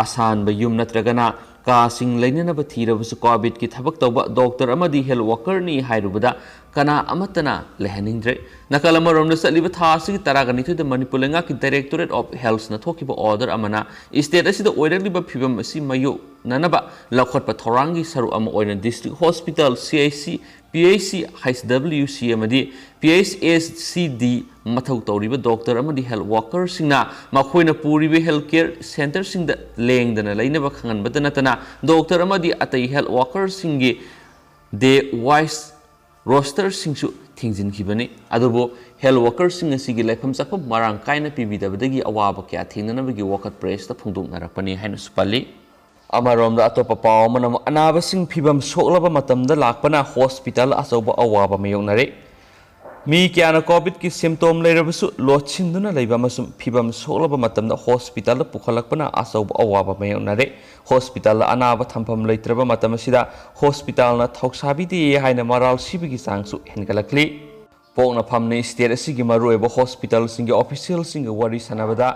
ꯑꯁꯥꯟꯕ ꯌꯨꯝ ꯅꯠꯇ꯭ꯔꯒꯅ ꯀꯥꯁꯤꯡ ꯂꯩꯅꯅꯕ ꯊꯤꯔꯕꯁꯨ COVIDꯀꯤ ꯊꯕꯛ ꯇꯧꯕ doctor ꯑꯃꯗꯤ health workerꯅꯤ ꯍꯥꯏꯔꯨꯕꯗ ꯀꯅꯥ ꯑꯃꯠꯇꯅ ꯂꯩꯍꯟꯅꯤꯡꯗ꯭ꯔꯦ꯫ ꯅꯥꯀꯜ ꯑꯃꯔꯣꯝꯗ, ꯆꯠꯂꯤꯕ ꯊꯥ ꯑꯁꯤꯒꯤ ꯇꯔꯥꯒ ꯅꯤꯊꯣꯏꯗ ꯃꯅꯤꯄꯨꯔ ꯂꯩꯉꯥꯛꯀꯤ Directorate of Healthꯅ ꯊꯣꯛꯈꯤꯕ order ꯑꯃꯅ state ꯑꯁꯤꯗ ꯑꯣꯏꯔꯛꯂꯤꯕ ꯐꯤꯕꯝ ꯑꯁꯤ ꯃꯥꯌꯣꯛꯅꯅꯕ ꯂꯧꯈꯠꯄ ꯊꯧꯔꯥꯡꯒꯤ ꯁꯔꯨꯛ ꯑꯃ ꯑꯣꯏꯅ district hospital, CHC, PHC, HWC ꯑꯃꯗꯤ PHSCD ꯃꯊꯧ ꯇꯧꯔꯤꯕ doctor ꯑꯃꯗꯤ health workerꯁꯤꯡꯅ ꯃꯈꯣꯏꯅ ꯄꯨꯔꯤꯕ health care centreꯁꯤꯡꯗ ꯂꯦꯡꯗꯅ ꯂꯩꯅꯕ ꯈꯪꯍꯟꯕꯇ ꯅꯠꯇꯅ doctor ꯑꯃꯗꯤ ꯑꯇꯩ health workerꯁꯤꯡꯒꯤ day wise rosterꯁꯤꯡꯁꯨ ꯊꯤꯡꯖꯤꯟꯈꯤꯕꯅꯤ꯫ ꯑꯗꯨꯕꯨ ꯍꯦꯜꯊ ꯋꯥꯔꯀꯔꯁꯤꯡ ꯑꯁꯤꯒꯤ ꯂꯩꯐꯝ ꯆꯥꯐꯝ ꯃꯔꯥꯡ ꯀꯥꯏꯅ ꯄꯤꯕꯤꯗꯕꯗꯒꯤ ꯑꯋꯥꯕ ꯀꯌꯥ ꯊꯦꯡꯅꯅꯕꯒꯤ ꯋꯥꯀꯠ ꯄ꯭ꯔꯦꯁꯇ ꯐꯣꯡꯗꯣꯛꯅꯔꯛꯄꯅꯤ ꯍꯥꯏꯅꯁꯨ ꯄꯜꯂꯤ꯫ ꯑꯃꯔꯣꯝꯗ, ꯑꯇꯣꯞꯄ ꯄꯥꯎ ꯑꯃꯅ ꯑꯃꯨꯛ ꯑꯅꯥꯕꯁꯤꯡ ꯐꯤꯚꯝ ꯁꯣꯛꯂꯕ ꯃꯇꯝꯗ ꯂꯥꯛꯄꯅ ꯍꯣꯁꯄꯤꯇꯥꯜ ꯑꯆꯧꯕ ꯑꯋꯥꯕ ꯃꯥꯌꯣꯛꯅꯔꯦ꯫ ꯃꯤ ꯀꯌꯥꯅ ꯀꯣꯚꯤꯗꯀꯤ ꯁꯤꯝꯇꯣꯝ ꯂꯩꯔꯕꯁꯨ ꯂꯣꯠꯁꯤꯟꯗꯨꯅ ꯂꯩꯕ ꯑꯃꯁꯨꯡ ꯐꯤꯚꯝ ꯁꯣꯛꯂꯕ ꯃꯇꯝꯗ ꯍꯣꯁꯄꯤꯇꯥꯜꯗ ꯄꯨꯈꯠꯂꯛꯄꯅ ꯑꯆꯧꯕ ꯑꯋꯥꯕ ꯃꯥꯌꯣꯛꯅꯔꯦ꯫ ꯍꯣꯁꯄꯤꯇꯥꯜꯗ ꯑꯅꯥꯕ ꯊꯝꯐꯝ ꯂꯩꯇ꯭ꯔꯕ ꯃꯇꯝ ꯑꯁꯤꯗ ꯍꯣꯁꯄꯤꯇꯥꯜꯅ ꯊꯧꯁꯥꯕꯤꯗꯦ ꯍꯥꯏꯅ ꯃꯔꯥꯜ ꯁꯤꯕꯒꯤ ꯆꯥꯡꯁꯨ ꯍꯦꯟꯒꯠꯂꯛꯂꯤ꯫ ꯄꯣꯛꯅꯐꯝꯅ ꯁ꯭ꯇꯦꯠ ꯑꯁꯤꯒꯤ ꯃꯔꯨꯑꯣꯏꯕ ꯍꯣꯁꯄꯤꯇꯥꯜꯁꯤꯡꯒꯤ ꯑꯣꯐꯤꯁꯤꯌꯦꯜꯁꯤꯡꯒ ꯋꯥꯔꯤ ꯁꯥꯟꯅꯕꯗ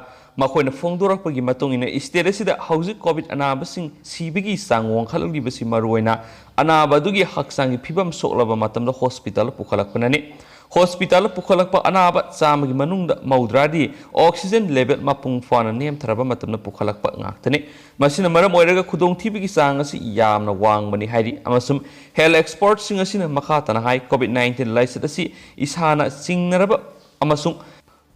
ꯃꯈꯣꯏꯅ ꯐꯣꯡꯗꯣꯔꯛꯄꯒꯤ ꯃꯇꯨꯡ ꯏꯟꯅ, ꯁ꯭ꯇꯦꯠ ꯑꯁꯤꯗ ꯍꯧꯖꯤꯛ ꯀꯣꯚꯤꯗ ꯑꯅꯥꯕꯁꯤꯡ ꯁꯤꯕꯒꯤ ꯆꯥꯡ ꯋꯥꯡꯈꯠꯂꯛꯂꯤꯕꯁꯤ ꯃꯔꯨꯑꯣꯏꯅ ꯑꯅꯥꯕ ꯑꯗꯨꯒꯤ ꯍꯛꯆꯥꯡꯒꯤ ꯐꯤꯕꯝ ꯁꯣꯛꯂꯕ ꯃꯇꯝꯗ ꯍꯣꯁꯄꯤꯇꯥꯜꯗ ꯄꯨꯈꯠꯂꯛꯄꯅꯅꯤ꯫ ꯍꯣꯁꯄꯤꯇꯥꯜꯗ ꯄꯨꯈꯠꯂꯛꯄ ꯑꯅꯥꯕ ꯆꯥꯝꯃꯒꯤ ꯃꯅꯨꯡꯗ ꯃꯧꯗ꯭ꯔꯥꯗꯤ ꯑꯣꯛꯁꯤꯖꯦꯟ ꯂꯦꯚꯦꯜ ꯃꯄꯨꯡ ꯐꯥꯅ ꯅꯦꯝꯊꯔꯕ ꯃꯇꯝꯗ ꯄꯨꯈꯠꯂꯛꯄ ꯉꯥꯛꯇꯅꯤ꯫ ꯃꯁꯤꯅ ꯃꯔꯝ ꯑꯣꯏꯔꯒ ꯈꯨꯗꯣꯡꯊꯤꯕꯒꯤ ꯆꯥꯡ ꯑꯁꯤ ꯌꯥꯝꯅ ꯋꯥꯡꯕꯅꯤ ꯍꯥꯏꯔꯤ, ꯑꯃꯁꯨꯡ ꯍꯦꯜꯊ ꯑꯦꯛꯁꯄꯔꯠꯁꯤꯡ ꯑꯁꯤꯅ ꯃꯈꯥ ꯇꯥꯅ ꯍꯥꯏ, ꯀꯣꯚꯤꯗ ꯅꯥꯏꯟꯇꯤꯟ ꯂꯥꯏꯆꯠ ꯑꯁꯤ ꯏꯁꯥꯅ ꯆꯤꯡꯅꯔꯕ ꯑꯃꯁꯨꯡ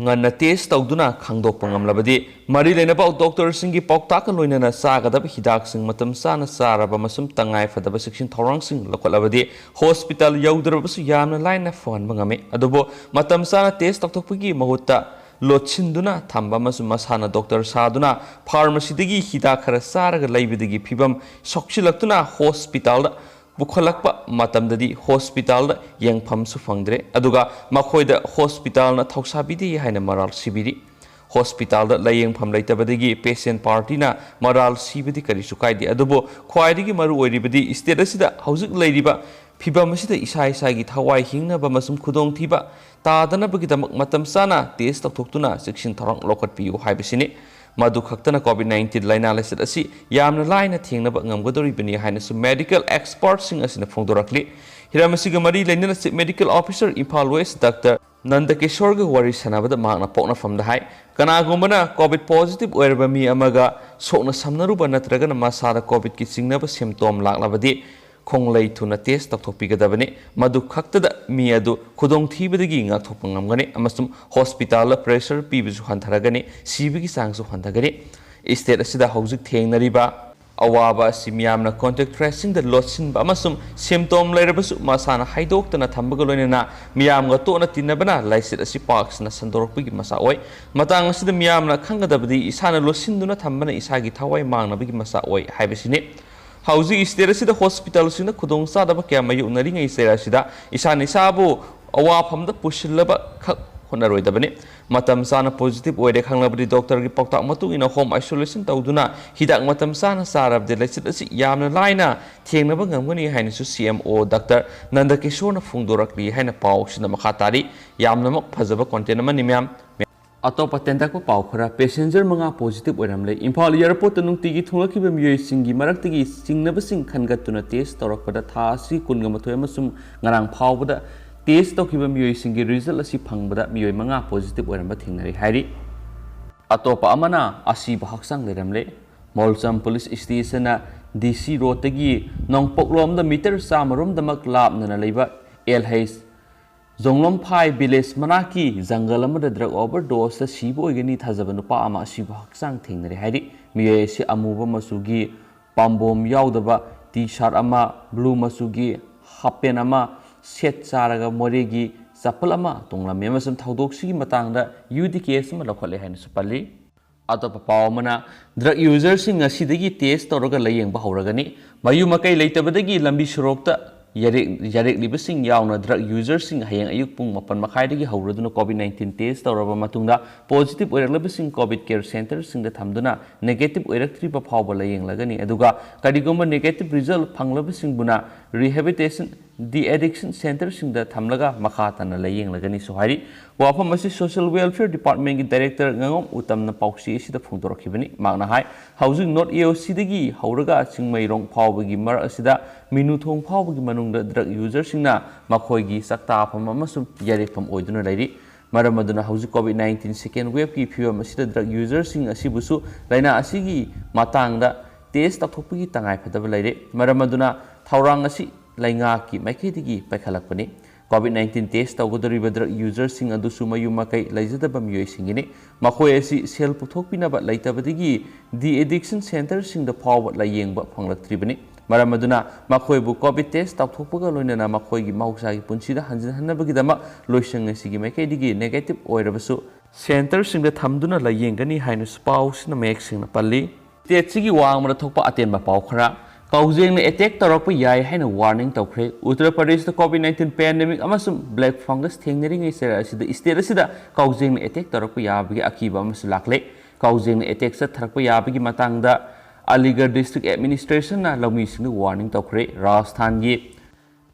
ꯉꯟꯅ ꯇꯦꯁ ꯇꯧꯗꯨꯅ ꯈꯪꯗꯣꯛꯄ ꯉꯝꯂꯕꯗꯤ, ꯃꯔꯤ ꯂꯩꯅꯕ ꯗꯣꯛꯇꯔꯁꯤꯡꯒꯤ ꯄꯥꯎꯇꯥꯛꯀ ꯂꯣꯏꯅꯅ ꯆꯥꯒꯗꯕ ꯍꯤꯗꯥꯛꯁꯤꯡ ꯃꯇꯝ ꯆꯥꯅ ꯆꯥꯔꯕ ꯑꯃꯁꯨꯡ ꯇꯉꯥꯏ ꯐꯗꯕ ꯆꯦꯛꯁꯤꯟ ꯊꯧꯔꯥꯡꯁꯤꯡ ꯂꯧꯈꯠꯂꯕꯗꯤ, ꯍꯣꯁꯄꯤꯇꯥꯜ ꯌꯧꯗ꯭ꯔꯕꯁꯨ ꯌꯥꯝꯅ ꯂꯥꯏꯅ ꯐꯍꯟꯕ ꯉꯝꯃꯤ꯫ ꯑꯗꯨꯕꯨ ꯃꯇꯝ ꯆꯥꯅ ꯇꯦꯁ ꯇꯧꯊꯣꯛꯄꯒꯤ ꯃꯍꯨꯠꯇ ꯂꯣꯠꯁꯤꯟꯗꯨꯅ ꯊꯝꯕ ꯑꯃꯁꯨꯡ ꯃꯁꯥꯅ ꯗꯣꯛꯇꯔ ꯁꯥꯗꯨꯅ ꯐꯥꯔꯃꯥꯁꯤꯗꯒꯤ ꯍꯤꯗꯥꯛ ꯈꯔ ꯆꯥꯔꯒ ꯂꯩꯕꯗꯒꯤ ꯐꯤꯕꯝ ꯁꯣꯛꯆꯤꯜꯂꯛꯇꯨꯅ ꯍꯣꯁꯄꯤꯇꯥꯜꯗ ꯄꯨꯈꯠꯂꯛꯄ ꯃꯇꯝꯗꯗꯤ ꯍꯣꯁꯄꯤꯇꯥꯜꯗ ꯌꯦꯡꯐꯝꯁꯨ ꯐꯪꯗ꯭ꯔꯦ, ꯑꯗꯨꯒ ꯃꯈꯣꯏꯗ ꯍꯣꯁꯄꯤꯇꯥꯜꯅ ꯊꯧꯁꯥꯕꯤꯗꯦ ꯍꯥꯏꯅ ꯃꯔꯥꯜ ꯁꯤꯕꯤꯔꯤ꯫ ꯍꯣꯁꯄꯤꯇꯥꯜꯗ ꯂꯥꯌꯦꯡꯐꯝ ꯂꯩꯇꯕꯗꯒꯤ ꯄꯦꯁꯦꯟ ꯄꯥꯔꯇꯤꯅ ꯃꯔꯥꯜ ꯁꯤꯕꯗꯤ ꯀꯔꯤꯁꯨ ꯀꯥꯏꯗꯦ, ꯑꯗꯨꯕꯨ ꯈ꯭ꯋꯥꯏꯗꯒꯤ ꯃꯔꯨ ꯑꯣꯏꯔꯤꯕꯗꯤ ꯁ꯭ꯇꯦꯠ ꯑꯁꯤꯗ ꯍꯧꯖꯤꯛ ꯂꯩꯔꯤꯕ ꯐꯤꯚꯝ ꯑꯁꯤꯗ ꯏꯁꯥ ꯏꯁꯥꯒꯤ ꯊꯋꯥꯏ ꯍꯤꯡꯅꯕ ꯑꯃꯁꯨꯡ ꯈꯨꯗꯣꯡꯊꯤꯕ ꯇꯥꯗꯅꯕꯒꯤꯗꯃꯛ ꯃꯇꯝ ꯆꯥꯅ ꯇꯦꯁ ꯇꯧꯊꯣꯛꯇꯨꯅ ꯆꯦꯛꯁꯤꯟ ꯊꯧꯔꯥꯡ ꯂꯧꯈꯠꯄꯤꯌꯨ ꯍꯥꯏꯕꯁꯤꯅꯤ꯫ ꯃꯗꯨ ꯈꯛꯇꯅ ꯀꯣꯚꯤꯗ ꯅꯥꯏꯟꯇꯤꯟ ꯂꯥꯏꯅꯥ ꯂꯥꯏꯆꯠ ꯑꯁꯤ ꯌꯥꯝꯅ ꯂꯥꯏꯅ ꯊꯦꯡꯅꯕ ꯉꯝꯒꯗꯧꯔꯤꯕꯅꯤ ꯍꯥꯏꯅꯁꯨ ꯃꯦꯗꯤꯀꯦꯜ ꯑꯦꯛꯁꯄꯔꯠꯁꯤꯡ ꯑꯁꯤꯅ ꯐꯣꯡꯗꯣꯔꯛꯂꯤ꯫ ꯍꯤꯔꯝ ꯑꯁꯤꯒ ꯃꯔꯤ ꯂꯩꯅꯅ chief medical officer Imphal west doctor ꯅꯟꯗꯀꯤꯁꯣꯔꯒ ꯋꯥꯔꯤ ꯁꯥꯟꯅꯕꯗ ꯃꯍꯥꯛꯅ ꯄꯣꯛꯅꯐꯝꯗ ꯍꯥꯏ, ꯀꯅꯥꯒꯨꯝꯕꯅ ꯀꯣꯚꯤꯗ ꯄꯣꯖꯤꯇꯤꯚ ꯑꯣꯏꯔꯕ ꯃꯤ ꯑꯃꯒ ꯁꯣꯛꯅ ꯁꯝꯅꯔꯨꯕ ꯅꯠꯇ꯭ꯔꯒꯅ ꯃꯁꯥꯗ ꯀꯣꯚꯤꯗꯀꯤ ꯆꯤꯡꯅꯕ ꯁꯤꯝꯇꯣꯝ ꯂꯥꯛꯂꯕꯗꯤ, ꯈꯣꯡꯂꯩ ꯊꯨꯅ ꯇꯦꯁ ꯇꯧꯊꯣꯛꯄꯤꯒꯗꯕꯅꯤ꯫ ꯃꯗꯨ ꯈꯛꯇꯗ ꯃꯤ ꯑꯗꯨ ꯈꯨꯗꯣꯡꯊꯤꯕꯗꯒꯤ ꯉꯥꯛꯊꯣꯛꯄ ꯉꯝꯒꯅꯤ ꯑꯃꯁꯨꯡ ꯍꯣꯁꯄꯤꯇꯥꯜꯗ ꯄ꯭ꯔꯦꯁꯔ ꯄꯤꯕꯁꯨ ꯍꯟꯊꯔꯒꯅꯤ, ꯁꯤꯕꯒꯤ ꯆꯥꯡꯁꯨ ꯍꯟꯊꯒꯅꯤ꯫ ꯁ꯭ꯇꯦꯠ ꯑꯁꯤꯗ ꯍꯧꯖꯤꯛ ꯊꯦꯡꯅꯔꯤꯕ ꯑꯋꯥꯕ ꯑꯁꯤ ꯃꯤꯌꯥꯝꯅ contact tracingꯗ ꯂꯣꯠꯁꯤꯟꯕ ꯑꯃꯁꯨꯡ symptom ꯂꯩꯔꯕꯁꯨ ꯃꯁꯥꯅ ꯍꯥꯏꯗꯣꯛꯇꯅ ꯊꯝꯕꯒ ꯂꯣꯏꯅꯅ ꯃꯤꯌꯥꯝꯒ ꯇꯣꯠꯅ ꯇꯤꯟꯅꯕꯅ ꯂꯥꯏꯆꯠ ꯑꯁꯤ ꯄꯥꯛ ꯁꯟꯅ ꯁꯟꯗꯣꯔꯛꯄꯒꯤ ꯃꯆꯥꯛ ꯑꯣꯏ꯫ ꯃꯇꯥꯡ ꯑꯁꯤꯗ ꯃꯤꯌꯥꯝꯅ ꯈꯪꯒꯗꯕꯗꯤ ꯏꯁꯥꯅ ꯂꯣꯠꯁꯤꯟꯗꯨꯅ ꯊꯝꯕꯅ ꯏꯁꯥꯒꯤ ꯊꯋꯥꯏ ꯃꯥꯡꯅꯕꯒꯤ ꯃꯆꯥꯛ ꯑꯣꯏ ꯍꯥꯏꯕꯁꯤꯅꯤ꯫ ꯍꯧꯖꯤꯛ state ꯑꯁꯤꯗ hospitalꯁꯤꯡꯅ ꯈꯨꯗꯣꯡꯆꯥꯗꯕ ꯀꯌꯥ ꯃꯥꯌꯣꯛꯅꯔꯤꯉꯩ ꯆꯩꯔꯥꯁꯤꯗ ꯏꯁꯥꯅ ꯏꯁꯥꯕꯨ ꯑꯋꯥꯐꯝꯗ ꯄꯨꯁꯤꯜꯂꯕ ꯈꯛ ꯍꯣꯠꯅꯔꯣꯏꯗꯕꯅꯤ꯫ ꯃꯇꯝ ꯆꯥꯅ positive ꯑꯣꯏꯔꯦ ꯈꯪꯂꯕꯗꯤ doctorꯒꯤ ꯄꯥꯎꯇꯥꯛ ꯃꯇꯨꯡ ꯏꯟꯅ home isolation ꯇꯧꯗꯨꯅ ꯍꯤꯗꯥꯛ ꯃꯇꯝ ꯆꯥꯅ ꯆꯥꯔꯕꯗꯤ ꯂꯥꯏꯆꯠ ꯑꯁꯤ ꯌꯥꯝꯅ ꯂꯥꯏꯅ ꯊꯦꯡꯅꯕ ꯉꯝꯒꯅꯤ ꯍꯥꯏꯅꯁꯨ CMO Doctor ꯅꯟꯗ ꯀꯤꯁꯣꯔꯅ ꯐꯣꯡꯗꯣꯔꯛꯂꯤ ꯍꯥꯏꯅ ꯄꯥꯎꯁꯤꯗ ꯃꯈꯥ ꯇꯥꯔꯤ꯫ ꯌꯥꯝꯅꯃꯛ ꯐꯖꯕ content ꯑꯃꯅꯤ ꯃꯌꯥꯝ꯫ ꯑꯇꯣꯞꯄ ꯇꯦꯟꯇꯛꯄ ꯄꯥꯎ ꯈꯔ, passenger ꯃꯉꯥ positive ꯑꯣꯏꯔꯝꯂꯦ꯫ ꯏꯝꯐꯥꯜ airportꯇ ꯅꯨꯡꯇꯤꯒꯤ ꯊꯨꯡꯂꯛꯈꯤꯕ ꯃꯤꯑꯣꯏꯁꯤꯡꯒꯤ ꯃꯔꯛꯇꯒꯤ ꯆꯤꯡꯅꯕꯁꯤꯡ ꯈꯟꯒꯠꯇꯨꯅ test ꯇꯧꯔꯛꯄꯗ ꯊꯥ ꯑꯁꯤ ꯀꯨꯟꯒ ꯃꯥꯊꯣꯏ ꯑꯃꯁꯨꯡ ꯉꯔꯥꯡ ꯐꯥꯎꯕꯗ test ꯇꯧꯈꯤꯕ ꯃꯤꯑꯣꯏꯁꯤꯡꯒꯤ result ꯑꯁꯤ ꯐꯪꯕꯗ ꯃꯤꯑꯣꯏ ꯃꯉꯥ positive ꯑꯣꯏꯔꯝꯕ ꯊꯦꯡꯅꯔꯦ ꯍꯥꯏꯔꯤ꯫ ꯑꯇꯣꯞꯄ ꯑꯃꯅ ꯑꯁꯤꯕ ꯍꯛꯆꯥꯡ ꯂꯩꯔꯝꯂꯦ꯫ ꯃꯣꯜꯆꯝ police stationꯅ DC roadꯇꯒꯤ ꯅꯣꯡꯄꯣꯛꯂꯣꯝꯗ meter ꯆꯥꯝꯃ ꯔꯣꯝꯗꯃꯛ ꯂꯥꯞꯅꯅ ꯂꯩꯕ ꯑꯦꯜ ꯍꯩꯆ ꯖꯣꯡꯂꯣꯝꯐꯥꯏ village ꯃꯅꯥꯛꯀꯤ ꯖꯪꯒꯜ ꯑꯃꯗ drug overdoseꯇ ꯁꯤꯕ ꯑꯣꯏꯒꯅꯤ ꯊꯥꯖꯕ ꯅꯨꯄꯥ ꯑꯃ ꯑꯁꯤꯕ ꯍꯛꯆꯥꯡ ꯊꯦꯡꯅꯔꯦ ꯍꯥꯏꯔꯤ꯫ ꯃꯤꯑꯣꯏ ꯑꯁꯤ ꯑꯃꯨꯕ ꯃꯆꯨꯒꯤ ꯄꯥꯝꯕꯣꯝ ꯌꯥꯎꯗꯕ T-shirt ꯑꯃ, blue ꯃꯆꯨꯒꯤ half pant ꯑꯃ, ꯁꯦꯠ ꯆꯥꯔꯒ ꯃꯣꯔꯦꯒꯤ ꯆꯄꯜ ꯑꯃ ꯇꯣꯡꯂꯝꯃꯤ ꯑꯃꯁꯨꯡ ꯊꯧꯗꯣꯛꯁꯤꯒꯤ ꯃꯇꯥꯡꯗ UD case ꯑꯃ ꯂꯧꯈꯠꯂꯦ ꯍꯥꯏꯅꯁꯨ ꯄꯜꯂꯤ꯫ ꯑꯇꯣꯞꯄ ꯄꯥꯎ ꯑꯃꯅ, drug userꯁꯤꯡ ꯉꯁꯤꯗꯒꯤ test ꯇꯧꯔꯒ ꯂꯥꯌꯦꯡꯕ ꯍꯧꯔꯒꯅꯤ꯫ ꯃꯌꯨꯝ ꯃꯀꯩ ꯂꯩꯇꯕꯗꯒꯤ ꯂꯝꯕꯤ ꯁꯣꯔꯣꯛꯇ ꯌꯥꯔꯦꯛ-, ꯌꯥꯔꯦꯛꯂꯤꯕꯁꯤꯡ ꯌꯥꯎꯅ drug userꯁꯤꯡ ꯍꯌꯦꯡ ꯑꯌꯨꯛ ꯄꯨꯡ ꯃꯥꯄꯟ ꯃꯈꯥꯏꯗꯒꯤ ꯍꯧꯔꯗꯨꯅ COVID nineteen test ꯇꯧꯔꯕ ꯃꯇꯨꯡꯗ positive ꯑꯣꯏꯔꯛꯂꯕꯁꯤꯡ COVID care centreꯁꯤꯡꯗ ꯊꯝꯗꯨꯅ negative ꯑꯣꯏꯔꯛꯇ꯭ꯔꯤꯕ ꯐꯥꯎꯕ ꯂꯥꯌꯦꯡꯂꯒꯅꯤ꯫ ꯑꯗꯨꯒ ꯀꯔꯤꯒꯨꯝꯕ negative result ꯐꯪꯂꯕꯁꯤꯡꯕꯨꯅ rehabilitation, de-addiction centreꯁꯤꯡꯗ ꯊꯝꯂꯒ ꯃꯈꯥ ꯇꯥꯅ ꯂꯥꯌꯦꯡꯂꯒꯅꯤꯁꯨ ꯍꯥꯏꯔꯤ꯫ ꯋꯥꯐꯝ ꯑꯁꯤ Social Welfare Departmentꯀꯤ director ꯉꯥꯉꯣꯝ ꯎꯇꯝꯅ ꯄꯥꯎꯆꯦ ꯑꯁꯤꯗ ꯐꯣꯡꯗꯣꯔꯛꯈꯤꯕꯅꯤ꯫ ꯃꯍꯥꯛꯅ ꯍꯥꯏ, ꯍꯧꯖꯤꯛ North AOCꯗꯒꯤ ꯍꯧꯔꯒ ꯆꯤꯡꯃꯩꯔꯣꯡ ꯐꯥꯎꯕꯒꯤ ꯃꯔꯛ ꯑꯁꯤꯗ ꯃꯤꯅꯨꯊꯣꯡ ꯐꯥꯎꯕꯒꯤ ꯃꯅꯨꯡꯗ drug userꯁꯤꯡꯅ ꯃꯈꯣꯏꯒꯤ ꯆꯥꯛꯇꯥꯐꯝ ꯑꯃꯁꯨꯡ ꯌꯥꯔꯦꯛꯐꯝ ꯑꯣꯏꯗꯨꯅ ꯂꯩꯔꯤ꯫ ꯃꯔꯝ ꯑꯗꯨꯅ ꯍꯧꯖꯤꯛ COVID nineteen second waveꯀꯤ ꯐꯤꯕꯝ ꯑꯁꯤꯗ drug userꯁꯤꯡ ꯑꯁꯤꯕꯨꯁꯨ ꯂꯥꯏꯅꯥ ꯑꯁꯤꯒꯤ ꯃꯇꯥꯡꯗ test ꯇꯧꯊꯣꯛꯄꯒꯤ ꯇꯉꯥꯏ ꯐꯗꯕ ꯂꯩꯔꯦ꯫ ꯃꯔꯝ ꯑꯗꯨꯅ ꯊꯧꯔꯥꯡ ꯑꯁꯤ ꯂꯩꯉꯥꯛꯀꯤ ꯃꯥꯏꯀꯩꯗꯒꯤ ꯄꯥꯏꯈꯠꯂꯛꯄꯅꯤ꯫ COVID nineteen test ꯇꯧꯒꯗꯧꯔꯤꯕ drug userꯁꯤꯡ ꯑꯗꯨꯁꯨ ꯃꯌꯨꯝ ꯃꯀꯩ ꯂꯩꯖꯗꯕ ꯃꯤꯑꯣꯏꯁꯤꯡꯒꯤꯅꯤ꯫ ꯃꯈꯣꯏ ꯑꯁꯤ ꯁꯦꯜ ꯄꯨꯊꯣꯛꯄꯤꯅꯕ ꯂꯩꯇꯕꯗꯒꯤ de-addiction centreꯁꯤꯡꯗ ꯐꯥꯎꯕ ꯂꯥꯌꯦꯡꯕ ꯐꯪꯂꯛꯇ꯭ꯔꯤꯕꯅꯤ꯫ ꯃꯔꯝ ꯑꯗꯨꯅ ꯃꯈꯣꯏꯕꯨ COVID test ꯇꯧꯊꯣꯛꯄꯒ ꯂꯣꯏꯅꯅ ꯃꯈꯣꯏꯒꯤ ꯃꯍꯧꯁꯥꯒꯤ ꯄꯨꯟꯁꯤꯗ ꯍꯟꯖꯤꯟꯍꯟꯅꯕꯒꯤꯗꯃꯛ ꯂꯣꯏꯁꯪ ꯑꯁꯤꯒꯤ ꯃꯥꯏꯀꯩꯗꯒꯤ negative ꯑꯣꯏꯔꯕꯁꯨ centreꯁꯤꯡꯗ ꯊꯝꯗꯨꯅ ꯂꯥꯌꯦꯡꯒꯅꯤ ꯍꯥꯏꯅꯁꯨ ꯄꯥꯎꯁꯤꯅ ꯃꯌꯦꯛ ꯁꯦꯡꯅ ꯄꯜꯂꯤ꯫ Stateꯁꯤꯒꯤ ꯋꯥꯡꯃꯗ ꯊꯣꯛꯄ ꯑꯇꯦꯟꯕ ꯄꯥꯎ ꯈꯔ꯫ ꯀꯥꯎꯖꯦꯡꯅ attack ꯇꯧꯔꯛꯄ ꯌꯥꯏ ꯍꯥꯏꯅ warning ꯇꯧꯈ꯭ꯔꯦ꯫ ꯎꯠꯇꯔ ꯄ꯭ꯔꯗꯦꯁꯇ COVID nineteen pandemic ꯑꯃꯁꯨꯡ black fungus ꯊꯦꯡꯅꯔꯤꯉꯩ ꯆꯩꯔꯥꯛ ꯑꯁꯤꯗ state ꯑꯁꯤꯗ ꯀꯥꯎꯖꯦꯡꯅ attack ꯇꯧꯔꯛꯄ ꯌꯥꯕꯒꯤ ꯑꯀꯤꯕ ꯑꯃꯁꯨ ꯂꯥꯛꯂꯦ꯫ ꯀꯥꯎꯖꯦꯡꯅ attack ꯆꯠꯊꯔꯛꯄ ꯌꯥꯕꯒꯤ ꯃꯇꯥꯡꯗ ꯑꯂꯤꯒꯔ district administrationꯅ ꯂꯧꯃꯤꯁꯤꯡꯗ warning ꯇꯧꯈ꯭ꯔꯦ꯫ ꯔꯥꯖꯁꯊꯥꯟꯒꯤ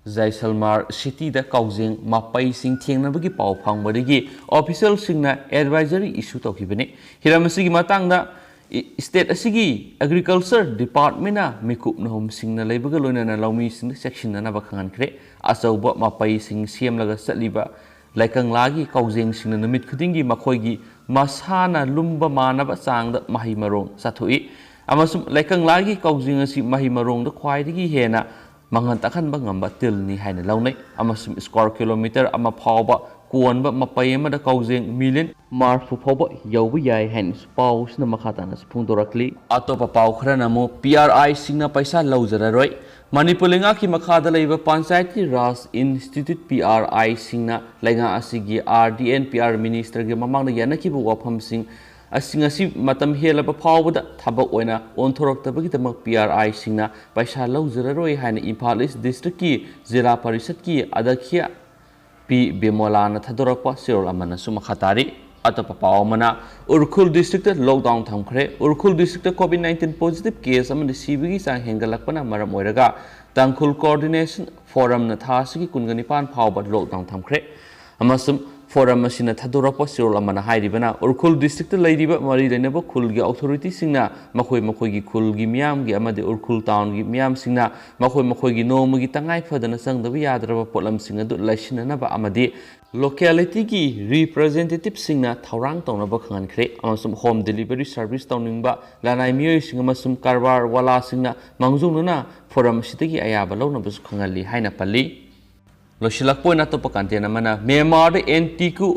ꯖꯥꯏꯁꯜꯃꯥꯔ cityꯗ ꯀꯥꯎꯖꯦꯡ ꯃꯄꯩꯁꯤꯡ ꯊꯦꯡꯅꯕꯒꯤ ꯄꯥꯎ ꯐꯪꯕꯗꯒꯤ officialꯁꯤꯡꯅ advisory issue ꯇꯧꯈꯤꯕꯅꯤ꯫ ꯍꯤꯔꯝ ꯑꯁꯤꯒꯤ ꯃꯇꯥꯡꯗ ꯏ-, state ꯑꯁꯤꯒꯤ agriculture departmentꯅ ꯃꯤꯀꯨꯞ ꯅꯍꯨꯝꯁꯤꯡꯅ ꯂꯩꯕꯒ ꯂꯣꯏꯅꯅ ꯂꯧꯃꯤꯁꯤꯡꯗ ꯆꯦꯛꯁꯤꯟꯅꯅꯕ ꯈꯪꯍꯟꯈ꯭ꯔꯦ꯫ ꯑꯆꯧꯕ ꯃꯄꯩꯁꯤꯡ ꯁꯦꯝꯂꯒ ꯆꯠꯂꯤꯕ ꯂꯩꯀꯪꯂꯥꯒꯤ ꯀꯥꯎꯖꯦꯡꯁꯤꯡꯅ ꯅꯨꯃꯤꯠ ꯈꯨꯗꯤꯡꯒꯤ ꯃꯈꯣꯏꯒꯤ ꯃꯁꯥꯅ ꯂꯨꯝꯕ ꯃꯥꯟꯅꯕ ꯆꯥꯡꯗ ꯃꯍꯩ ꯃꯔꯣꯡ ꯆꯥꯊꯣꯛꯏ ꯑꯃꯁꯨꯡ ꯂꯩꯀꯪꯂꯥꯒꯤ ꯀꯥꯎꯖꯦꯡ ꯑꯁꯤ ꯃꯍꯩ ꯃꯔꯣꯡꯗ ꯈ꯭ꯋꯥꯏꯗꯒꯤ ꯍꯦꯟꯅ ꯃꯥꯡꯍꯟ ꯇꯥꯛꯍꯟꯕ ꯉꯝꯕ ꯇꯤꯜꯅꯤ ꯍꯥꯏꯅ ꯂꯧꯅꯩ ꯑꯃꯁꯨꯡ square kilometre ꯑꯃ ꯐꯥꯎꯕ ꯀꯣꯟꯕ ꯃꯄꯩ ꯑꯃꯗ ꯀꯥꯎꯖꯦꯡ million ꯃꯔꯤꯐꯨ ꯐꯥꯎꯕ ꯌꯧꯕ ꯌꯥꯏ ꯍꯥꯏꯅꯁꯨ ꯄꯥꯎꯁꯤꯅ ꯃꯈꯥ ꯇꯥꯅꯁꯨ ꯐꯣꯡꯗꯣꯔꯛꯂꯤ꯫ ꯑꯇꯣꯞꯄ ꯄꯥꯎ ꯈꯔꯅ ꯑꯃꯨꯛ P R Iꯁꯤꯡꯅ ꯄꯩꯁꯥ ꯂꯧꯖꯔꯔꯣꯏ꯫ ꯃꯅꯤꯄꯨꯔ ꯂꯩꯉꯥꯛꯀꯤ ꯃꯈꯥꯗ ꯂꯩꯕ Panchayati Raj Institute P R Iꯁꯤꯡꯅ ꯂꯩꯉꯥꯛ ꯑꯁꯤꯒꯤ R D and P R ministerꯒꯤ ꯃꯃꯥꯡꯗ ꯌꯥꯅꯈꯤꯕ ꯋꯥꯐꯝꯁꯤꯡ ꯑꯁꯤ ꯉꯁꯤ ꯃꯇꯝ ꯍꯦꯜꯂꯕ ꯐꯥꯎꯕꯗ ꯊꯕꯛ ꯑꯣꯏꯅ ꯑꯣꯟꯊꯣꯔꯛꯇꯕꯒꯤꯗꯃꯛ P R Iꯁꯤꯡꯅ ꯄꯩꯁꯥ ꯂꯧꯖꯔꯔꯣꯏ ꯍꯥꯏꯅ ꯏꯝꯐꯥꯜ East districtꯀꯤ ꯖꯤꯂꯥ ꯄꯔꯤꯁꯠꯀꯤ ꯑꯗ꯭ꯌꯛꯁ ꯄꯤ ꯕꯤꯃꯣꯂꯥꯅ ꯊꯥꯗꯣꯔꯛꯄ ꯆꯦꯔꯣꯜ ꯑꯃꯅꯁꯨ ꯃꯈꯥ ꯇꯥꯔꯤ꯫ ꯑꯇꯣꯞꯄ ꯄꯥꯎ ꯑꯃꯅ, ꯎꯔꯈꯨꯜ districtꯇ lockdown ꯊꯝꯈ꯭ꯔꯦ꯫ Ukhrul districtꯇ COVID nineteen positive case ꯑꯃꯗꯤ ꯁꯤꯕꯒꯤ ꯆꯥꯡ ꯍꯦꯟꯒꯠꯂꯛꯄꯅ ꯃꯔꯝ ꯑꯣꯏꯔꯒ ꯇꯥꯡꯈꯨꯜ Coordination Forumꯅ ꯊꯥ ꯑꯁꯤꯒꯤ ꯀꯨꯟꯒ ꯅꯤꯄꯥꯟ ꯐꯥꯎꯕ lockdown ꯊꯝꯈ꯭ꯔꯦ꯫ ꯑꯃꯁꯨꯡ forum ꯑꯁꯤꯅ ꯊꯥꯗꯣꯔꯛꯄ ꯆꯦꯔꯣꯜ ꯑꯃꯅ ꯍꯥꯏꯔꯤꯕꯅ, ꯎꯔꯈꯨꯜ districtꯇ ꯂꯩꯔꯤꯕ ꯃꯔꯤ ꯂꯩꯅꯕ ꯈꯨꯜꯒꯤ authorityꯁꯤꯡꯅ ꯃꯈꯣꯏ ꯃꯈꯣꯏꯒꯤ ꯈꯨꯜꯒꯤ ꯃꯤꯌꯥꯝꯒꯤ ꯑꯃꯗꯤ ꯎꯔꯈꯨꯜ townꯒꯤ ꯃꯤꯌꯥꯝꯁꯤꯡꯅ ꯃꯈꯣꯏ ꯃꯈꯣꯏꯒꯤ ꯅꯣꯡꯃꯒꯤ ꯇꯉꯥꯏ ꯐꯗꯅ ꯆꯪꯗꯕ ꯌꯥꯗ꯭ꯔꯕ ꯄꯣꯠꯂꯝꯁꯤꯡ ꯑꯗꯨ ꯂꯩꯁꯤꯟꯅꯅꯕ ꯑꯃꯗꯤ localityꯒꯤ representativeꯁꯤꯡꯅ ꯊꯧꯔꯥꯡ ꯇꯧꯅꯕ ꯈꯪꯍꯟꯈ꯭ꯔꯦ ꯑꯃꯁꯨꯡ home delivery service ꯇꯧꯅꯤꯡꯕ ꯂꯅꯥꯏ ꯃꯤꯑꯣꯏꯁꯤꯡ ꯑꯃꯁꯨꯡ ꯀꯔꯕꯥꯔ ꯋꯥꯂꯥꯁꯤꯡꯅ ꯃꯥꯡꯖꯧꯅꯅ forum ꯑꯁꯤꯗꯒꯤ ꯑꯌꯥꯕ ꯂꯧꯅꯕꯁꯨ ꯈꯪꯍꯜꯂꯤ ꯍꯥꯏꯅ ꯄꯜꯂꯤ꯫ ꯂꯣꯏꯁꯤꯜꯂꯛꯄ ꯑꯣꯏꯅ ꯑꯇꯣꯞꯄ content ꯑꯃꯅ, ꯃ꯭ꯌꯥꯟꯃꯥꯔꯗ ꯑꯦꯟꯇꯤ ꯀꯨ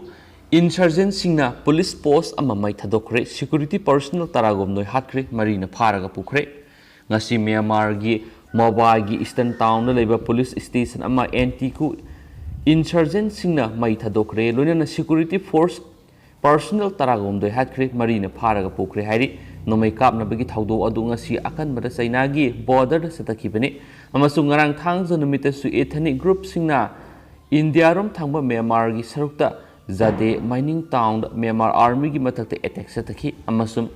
insurgentꯁꯤꯡꯅ ꯄꯨꯂꯤꯁ ꯄꯣꯁ ꯑꯃ ꯃꯩ ꯊꯥꯗꯣꯛꯈ꯭ꯔꯦ, ꯁꯦꯀ꯭ꯌꯨꯔꯤꯇꯤ ꯄꯔꯁꯣꯅꯦꯜ ꯇꯔꯥꯒꯨꯝꯗꯣꯏ ꯍꯥꯠꯈ꯭ꯔꯦ, ꯃꯔꯤꯅ ꯐꯥꯔꯒ ꯄꯨꯈ꯭ꯔꯦ꯫ ꯉꯁꯤ ꯃ꯭ꯌꯥꯟꯃꯥꯔꯒꯤ ꯃꯣꯕꯥꯏꯒꯤ ꯏꯁꯇꯔꯟ ꯇꯥꯎꯟꯗ ꯂꯩꯕ ꯄꯨꯂꯤꯁ ꯁ꯭ꯇꯦꯁꯟ ꯑꯃ ꯑꯦꯟꯇꯤ ꯀꯨ insurgentꯁꯤꯡꯅ ꯃꯩ ꯊꯥꯗꯣꯛꯈ꯭ꯔꯦ, ꯂꯣꯏꯅꯅ ꯁꯦꯀ꯭ꯌꯨꯔꯤꯇꯤ ꯐꯣꯔꯁ ꯄꯔꯁꯣꯅꯦꯜ ꯇꯔꯥꯒꯨꯝꯗꯣꯏ ꯍꯥꯠꯈ꯭ꯔꯦ, ꯃꯔꯤꯅ ꯐꯥꯔꯒ ꯄꯨꯈ꯭ꯔꯦ ꯍꯥꯏꯔꯤ꯫ ꯅꯣꯡꯃꯩ ꯀꯥꯞꯅꯕꯒꯤ ꯊꯧꯗꯣꯛ ꯑꯗꯨ ꯉꯁꯤ ꯑꯀꯟꯕꯗ ꯆꯩꯅꯥꯒꯤ ꯕꯣꯔꯗꯔꯗ ꯆꯠꯊꯈꯤꯕꯅꯤ ꯑꯃꯁꯨꯡ ꯉꯔꯥꯡ ꯊꯥꯡꯖ ꯅꯨꯃꯤꯠꯇꯁꯨ ethnic groupꯁꯤꯡꯅ ꯏꯟꯗꯤꯌꯥꯔꯣꯝ ꯊꯪꯕ ꯃ꯭ꯌꯥꯟꯃꯥꯔꯒꯤ ꯁꯔꯨꯛꯇ ꯖꯥꯗꯦ ꯃꯥꯏꯅꯤꯡ ꯇꯥꯎꯟꯗ ꯃ꯭ꯌꯥꯟꯃꯥꯔ ꯑꯥꯔꯃꯤꯒꯤ ꯃꯊꯛꯇ ꯑꯦꯇꯦꯛ ꯆꯠꯊꯈꯤ ꯑꯃꯁꯨꯡ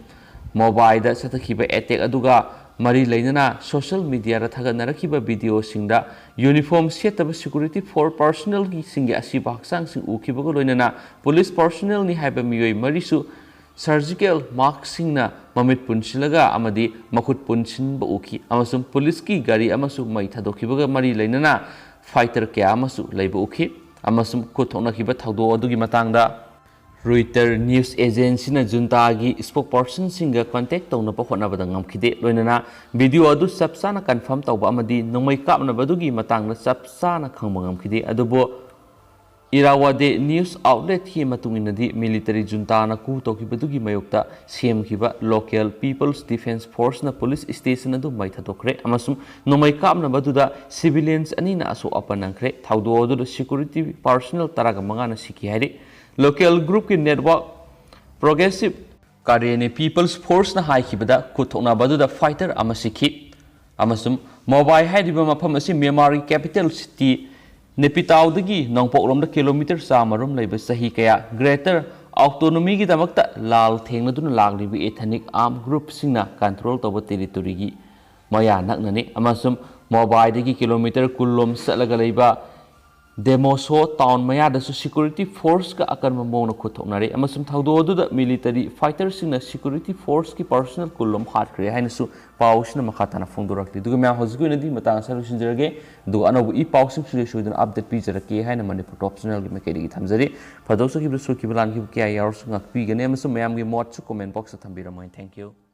ꯃꯣꯕꯥꯏꯗ ꯆꯠꯊꯈꯤꯕ ꯑꯦꯇꯦꯛ ꯑꯗꯨꯒ ꯃꯔꯤ ꯂꯩꯅꯅ ꯁꯣꯁꯤꯌꯦꯜ ꯃꯤꯗꯤꯌꯥꯗ ꯊꯥꯒꯠꯅꯔꯛꯈꯤꯕ ꯚꯤꯗꯤꯑꯣꯁꯤꯡꯗ ꯌꯨꯅꯤꯐꯣꯔꯝ ꯁꯦꯠꯇꯕ ꯁꯦꯀ꯭ꯌꯨꯔꯤꯇꯤ ꯐꯣꯔ ꯄꯔꯁꯣꯅꯦꯜꯒꯤꯁꯤꯡꯒꯤ ꯑꯁꯤꯕ ꯍꯛꯆꯥꯡꯁꯤꯡ ꯎꯈꯤꯕꯒ ꯂꯣꯏꯅꯅ ꯄꯨꯂꯤꯁ ꯄꯔꯁꯣꯅꯦꯜꯅꯤ ꯍꯥꯏꯕ ꯃꯤꯑꯣꯏ ꯃꯔꯤꯁꯨ ꯁꯔꯖꯤꯀꯦꯜ ꯃꯥꯁꯛꯁꯤꯡꯅ ꯃꯃꯤꯠ ꯄꯨꯟꯁꯤꯜꯂꯒ ꯑꯃꯗꯤ ꯃꯈꯨꯠ ꯄꯨꯟꯁꯤꯟꯕ ꯎꯈꯤ ꯑꯃꯁꯨꯡ ꯄꯨꯂꯤꯁꯀꯤ ꯒꯥꯔꯤ ꯑꯃꯁꯨ ꯃꯩ ꯊꯥꯗꯣꯛꯈꯤꯕꯒ ꯃꯔꯤ ꯂꯩꯅꯅ ꯐꯥꯏꯇꯔ ꯀꯌꯥ ꯑꯃꯁꯨ ꯂꯩꯕ ꯎꯈꯤ ꯑꯃꯁꯨꯡ ꯈꯨꯠ ꯊꯣꯛꯅꯈꯤꯕ ꯊꯧꯗꯣꯛ ꯑꯗꯨꯒꯤ ꯃꯇꯥꯡꯗ ꯔꯣꯏꯇꯔ ꯅ꯭ꯌꯨꯁ ꯑꯦꯖꯦꯟꯁꯤꯅ ꯖꯨꯟꯇꯥꯒꯤ ꯁ꯭ꯄꯣꯛꯁꯄꯔꯁꯟꯁꯤꯡꯒ ꯀꯟꯇꯦꯛ ꯇꯧꯅꯕ ꯍꯣꯠꯅꯕꯗ ꯉꯝꯈꯤꯗꯦ, ꯂꯣꯏꯅꯅ ꯚꯤꯗꯤꯑꯣ ꯑꯗꯨ ꯆꯞ ꯆꯥꯅ ꯀꯟꯐꯥꯔꯝ ꯇꯧꯕ ꯑꯃꯗꯤ ꯅꯣꯡꯃꯩ ꯀꯥꯞꯅꯕ ꯑꯗꯨꯒꯤ ꯃꯇꯥꯡꯗ ꯆꯞ ꯆꯥꯅ ꯈꯪꯕ ꯉꯝꯈꯤꯗꯦ꯫ ꯑꯗꯨꯕꯨ ꯏꯔꯥꯋꯥꯗꯦ ꯅ꯭ꯌꯨꯁ ꯑꯥꯎꯠꯂꯦꯠꯀꯤ ꯃꯇꯨꯡ ꯏꯟꯅꯗꯤ, ꯃꯤꯂꯤꯇꯔꯤ ꯖꯨꯟꯇꯥꯅ ꯀꯨ ꯇꯧꯈꯤꯕꯗꯨꯒꯤ ꯃꯥꯌꯣꯛꯇ ꯁꯦꯝꯈꯤꯕ ꯂꯣꯀꯦꯜ ꯄꯤꯄꯜꯁ ꯗꯤꯐꯦꯟꯁ ꯐꯣꯔꯁꯅ ꯄꯨꯂꯤꯁ ꯁ꯭ꯇꯦꯁꯟ ꯑꯗꯨ ꯃꯩ ꯊꯥꯗꯣꯛꯈ꯭ꯔꯦ ꯑꯃꯁꯨꯡ ꯅꯣꯡꯃꯩ ꯀꯥꯞꯅꯕꯗꯨꯗ ꯁꯤꯚꯤꯂꯤꯌꯟꯁ ꯑꯅꯤꯅ ꯑꯁꯣꯛ ꯑꯄꯟ ꯅꯪꯈ꯭ꯔꯦ꯫ ꯊꯧꯗꯣꯛ ꯑꯗꯨꯗ ꯁꯦꯀ꯭ꯌꯨꯔꯤꯇꯤ ꯄꯔꯁꯣꯅꯦꯜ ꯇꯔꯥꯒ ꯃꯉꯥꯅ ꯁꯤꯈꯤ ꯍꯥꯏꯔꯤ꯫ ꯂꯣꯀꯦꯜ ꯒ꯭ꯔꯨꯞꯀꯤ ꯅꯦꯠꯋꯥꯔꯛ ꯄ꯭ꯔꯣꯒ꯭ꯔꯦꯁꯤꯚ ꯀꯥꯔꯦꯅꯤ ꯄꯤꯄꯜꯁ ꯐꯣꯔꯁꯅ ꯍꯥꯏꯈꯤꯕꯗ, ꯈꯨꯠ ꯊꯣꯛꯅꯕ ꯑꯗꯨꯗ ꯐꯥꯏꯇꯔ ꯑꯃ ꯁꯤꯈꯤ ꯑꯃꯁꯨꯡ ꯃꯣꯕꯥꯏ ꯍꯥꯏꯔꯤꯕ ꯃꯐꯝ ꯑꯁꯤ ꯃ꯭ꯌꯥꯟꯃꯥꯔꯒꯤ ꯀꯦꯄꯤꯇꯦꯜ ꯁꯤꯇꯤ ꯅꯦꯄꯤꯇꯥꯎꯗꯒꯤ ꯅꯣꯡꯄꯣꯛꯂꯣꯝꯗ ꯀꯤꯂꯣꯃꯤꯇꯔ ꯆꯥꯝꯃ ꯔꯣꯝ ꯂꯩꯕ, ꯆꯍꯤ ꯀꯌꯥ ꯒ꯭ꯔꯦꯇꯔ ꯑꯣꯇꯣꯅꯣꯃꯤꯒꯤꯗꯃꯛꯇ ꯂꯥꯜ ꯊꯦꯡꯅꯗꯨꯅ ꯂꯥꯛꯂꯤꯕ ethnic armed groupꯁꯤꯡꯅ ꯀꯟꯇ꯭ꯔꯣꯜ ꯇꯧꯕ ꯇꯦꯔꯤꯇꯣꯔꯤꯒꯤ ꯃꯌꯥ ꯅꯛꯅꯅꯤ ꯑꯃꯁꯨꯡ ꯃꯣꯕꯥꯏꯗꯒꯤ ꯀꯤꯂꯣꯃꯤꯇꯔ ꯀꯨꯟ ꯂꯣꯝ ꯆꯠꯂꯒ ꯂꯩꯕ ꯗꯦꯃꯣꯁꯣ ꯇꯥꯎꯟ ꯃꯌꯥꯗꯁꯨ ꯁꯦꯀ꯭ꯌꯨꯔꯤꯇꯤ ꯐꯣꯔꯁꯀ ꯑꯀꯟꯕ ꯃꯑꯣꯡꯗ ꯈꯨꯠ ꯊꯣꯛꯅꯔꯦ ꯑꯃꯁꯨꯡ ꯊꯧꯗꯣꯛ ꯑꯗꯨꯗ ꯃꯤꯂꯤꯇꯔꯤ ꯐꯥꯏꯇꯔꯁꯤꯡꯅ ꯁꯦꯀ꯭ꯌꯨꯔꯤꯇꯤ ꯐꯣꯔꯁꯀꯤ ꯄꯔꯁꯣꯅꯦꯜ ꯀꯨꯟ ꯂꯣꯝ ꯍꯥꯠꯈ꯭ꯔꯦ ꯍꯥꯏꯅꯁꯨ ꯄꯥꯎꯁꯤꯅ ꯃꯈꯥ ꯇꯥꯅ ꯐꯣꯡꯗꯣꯔꯛꯂꯤ꯫ ꯑꯗꯨꯒ ꯃꯌꯥꯝ, ꯍꯧꯖꯤꯛꯀꯤ ꯑꯣꯏꯅꯗꯤ ꯃꯇꯥꯡ ꯑꯁꯤꯗ ꯂꯣꯏꯁꯤꯟꯖꯔꯒꯦ꯫ ꯑꯗꯨꯒ ꯑꯅꯧꯕ ꯏ ꯄꯥꯎꯁꯤꯡ ꯁꯤꯗ ꯁꯣꯏꯗꯅ ꯑꯞꯗꯦꯠ ꯄꯤꯖꯔꯛꯀꯦ ꯍꯥꯏꯅ ꯃꯅꯤꯄꯨꯔ ꯇꯣꯞ ꯆꯦꯅꯦꯜꯒꯤ ꯃꯥꯏꯀꯩꯗꯒꯤ ꯊꯝꯖꯔꯤ꯫ ꯐꯥꯗꯣꯛꯆꯈꯤꯕꯗ ꯁꯣꯏꯈꯤꯕ ꯂꯥꯟꯈꯤꯕ ꯀꯌꯥ ꯌꯥꯎꯔꯁꯨ ꯉꯥꯛꯄꯤꯒꯅꯤ ꯑꯃꯁꯨꯡ ꯃꯌꯥꯝꯒꯤ ꯃꯣꯠꯁꯨ ꯀꯣꯃꯦꯟ ꯕꯣꯛꯁꯇ ꯊꯝꯕꯤꯔꯝꯃꯣ꯫ Thank you꯫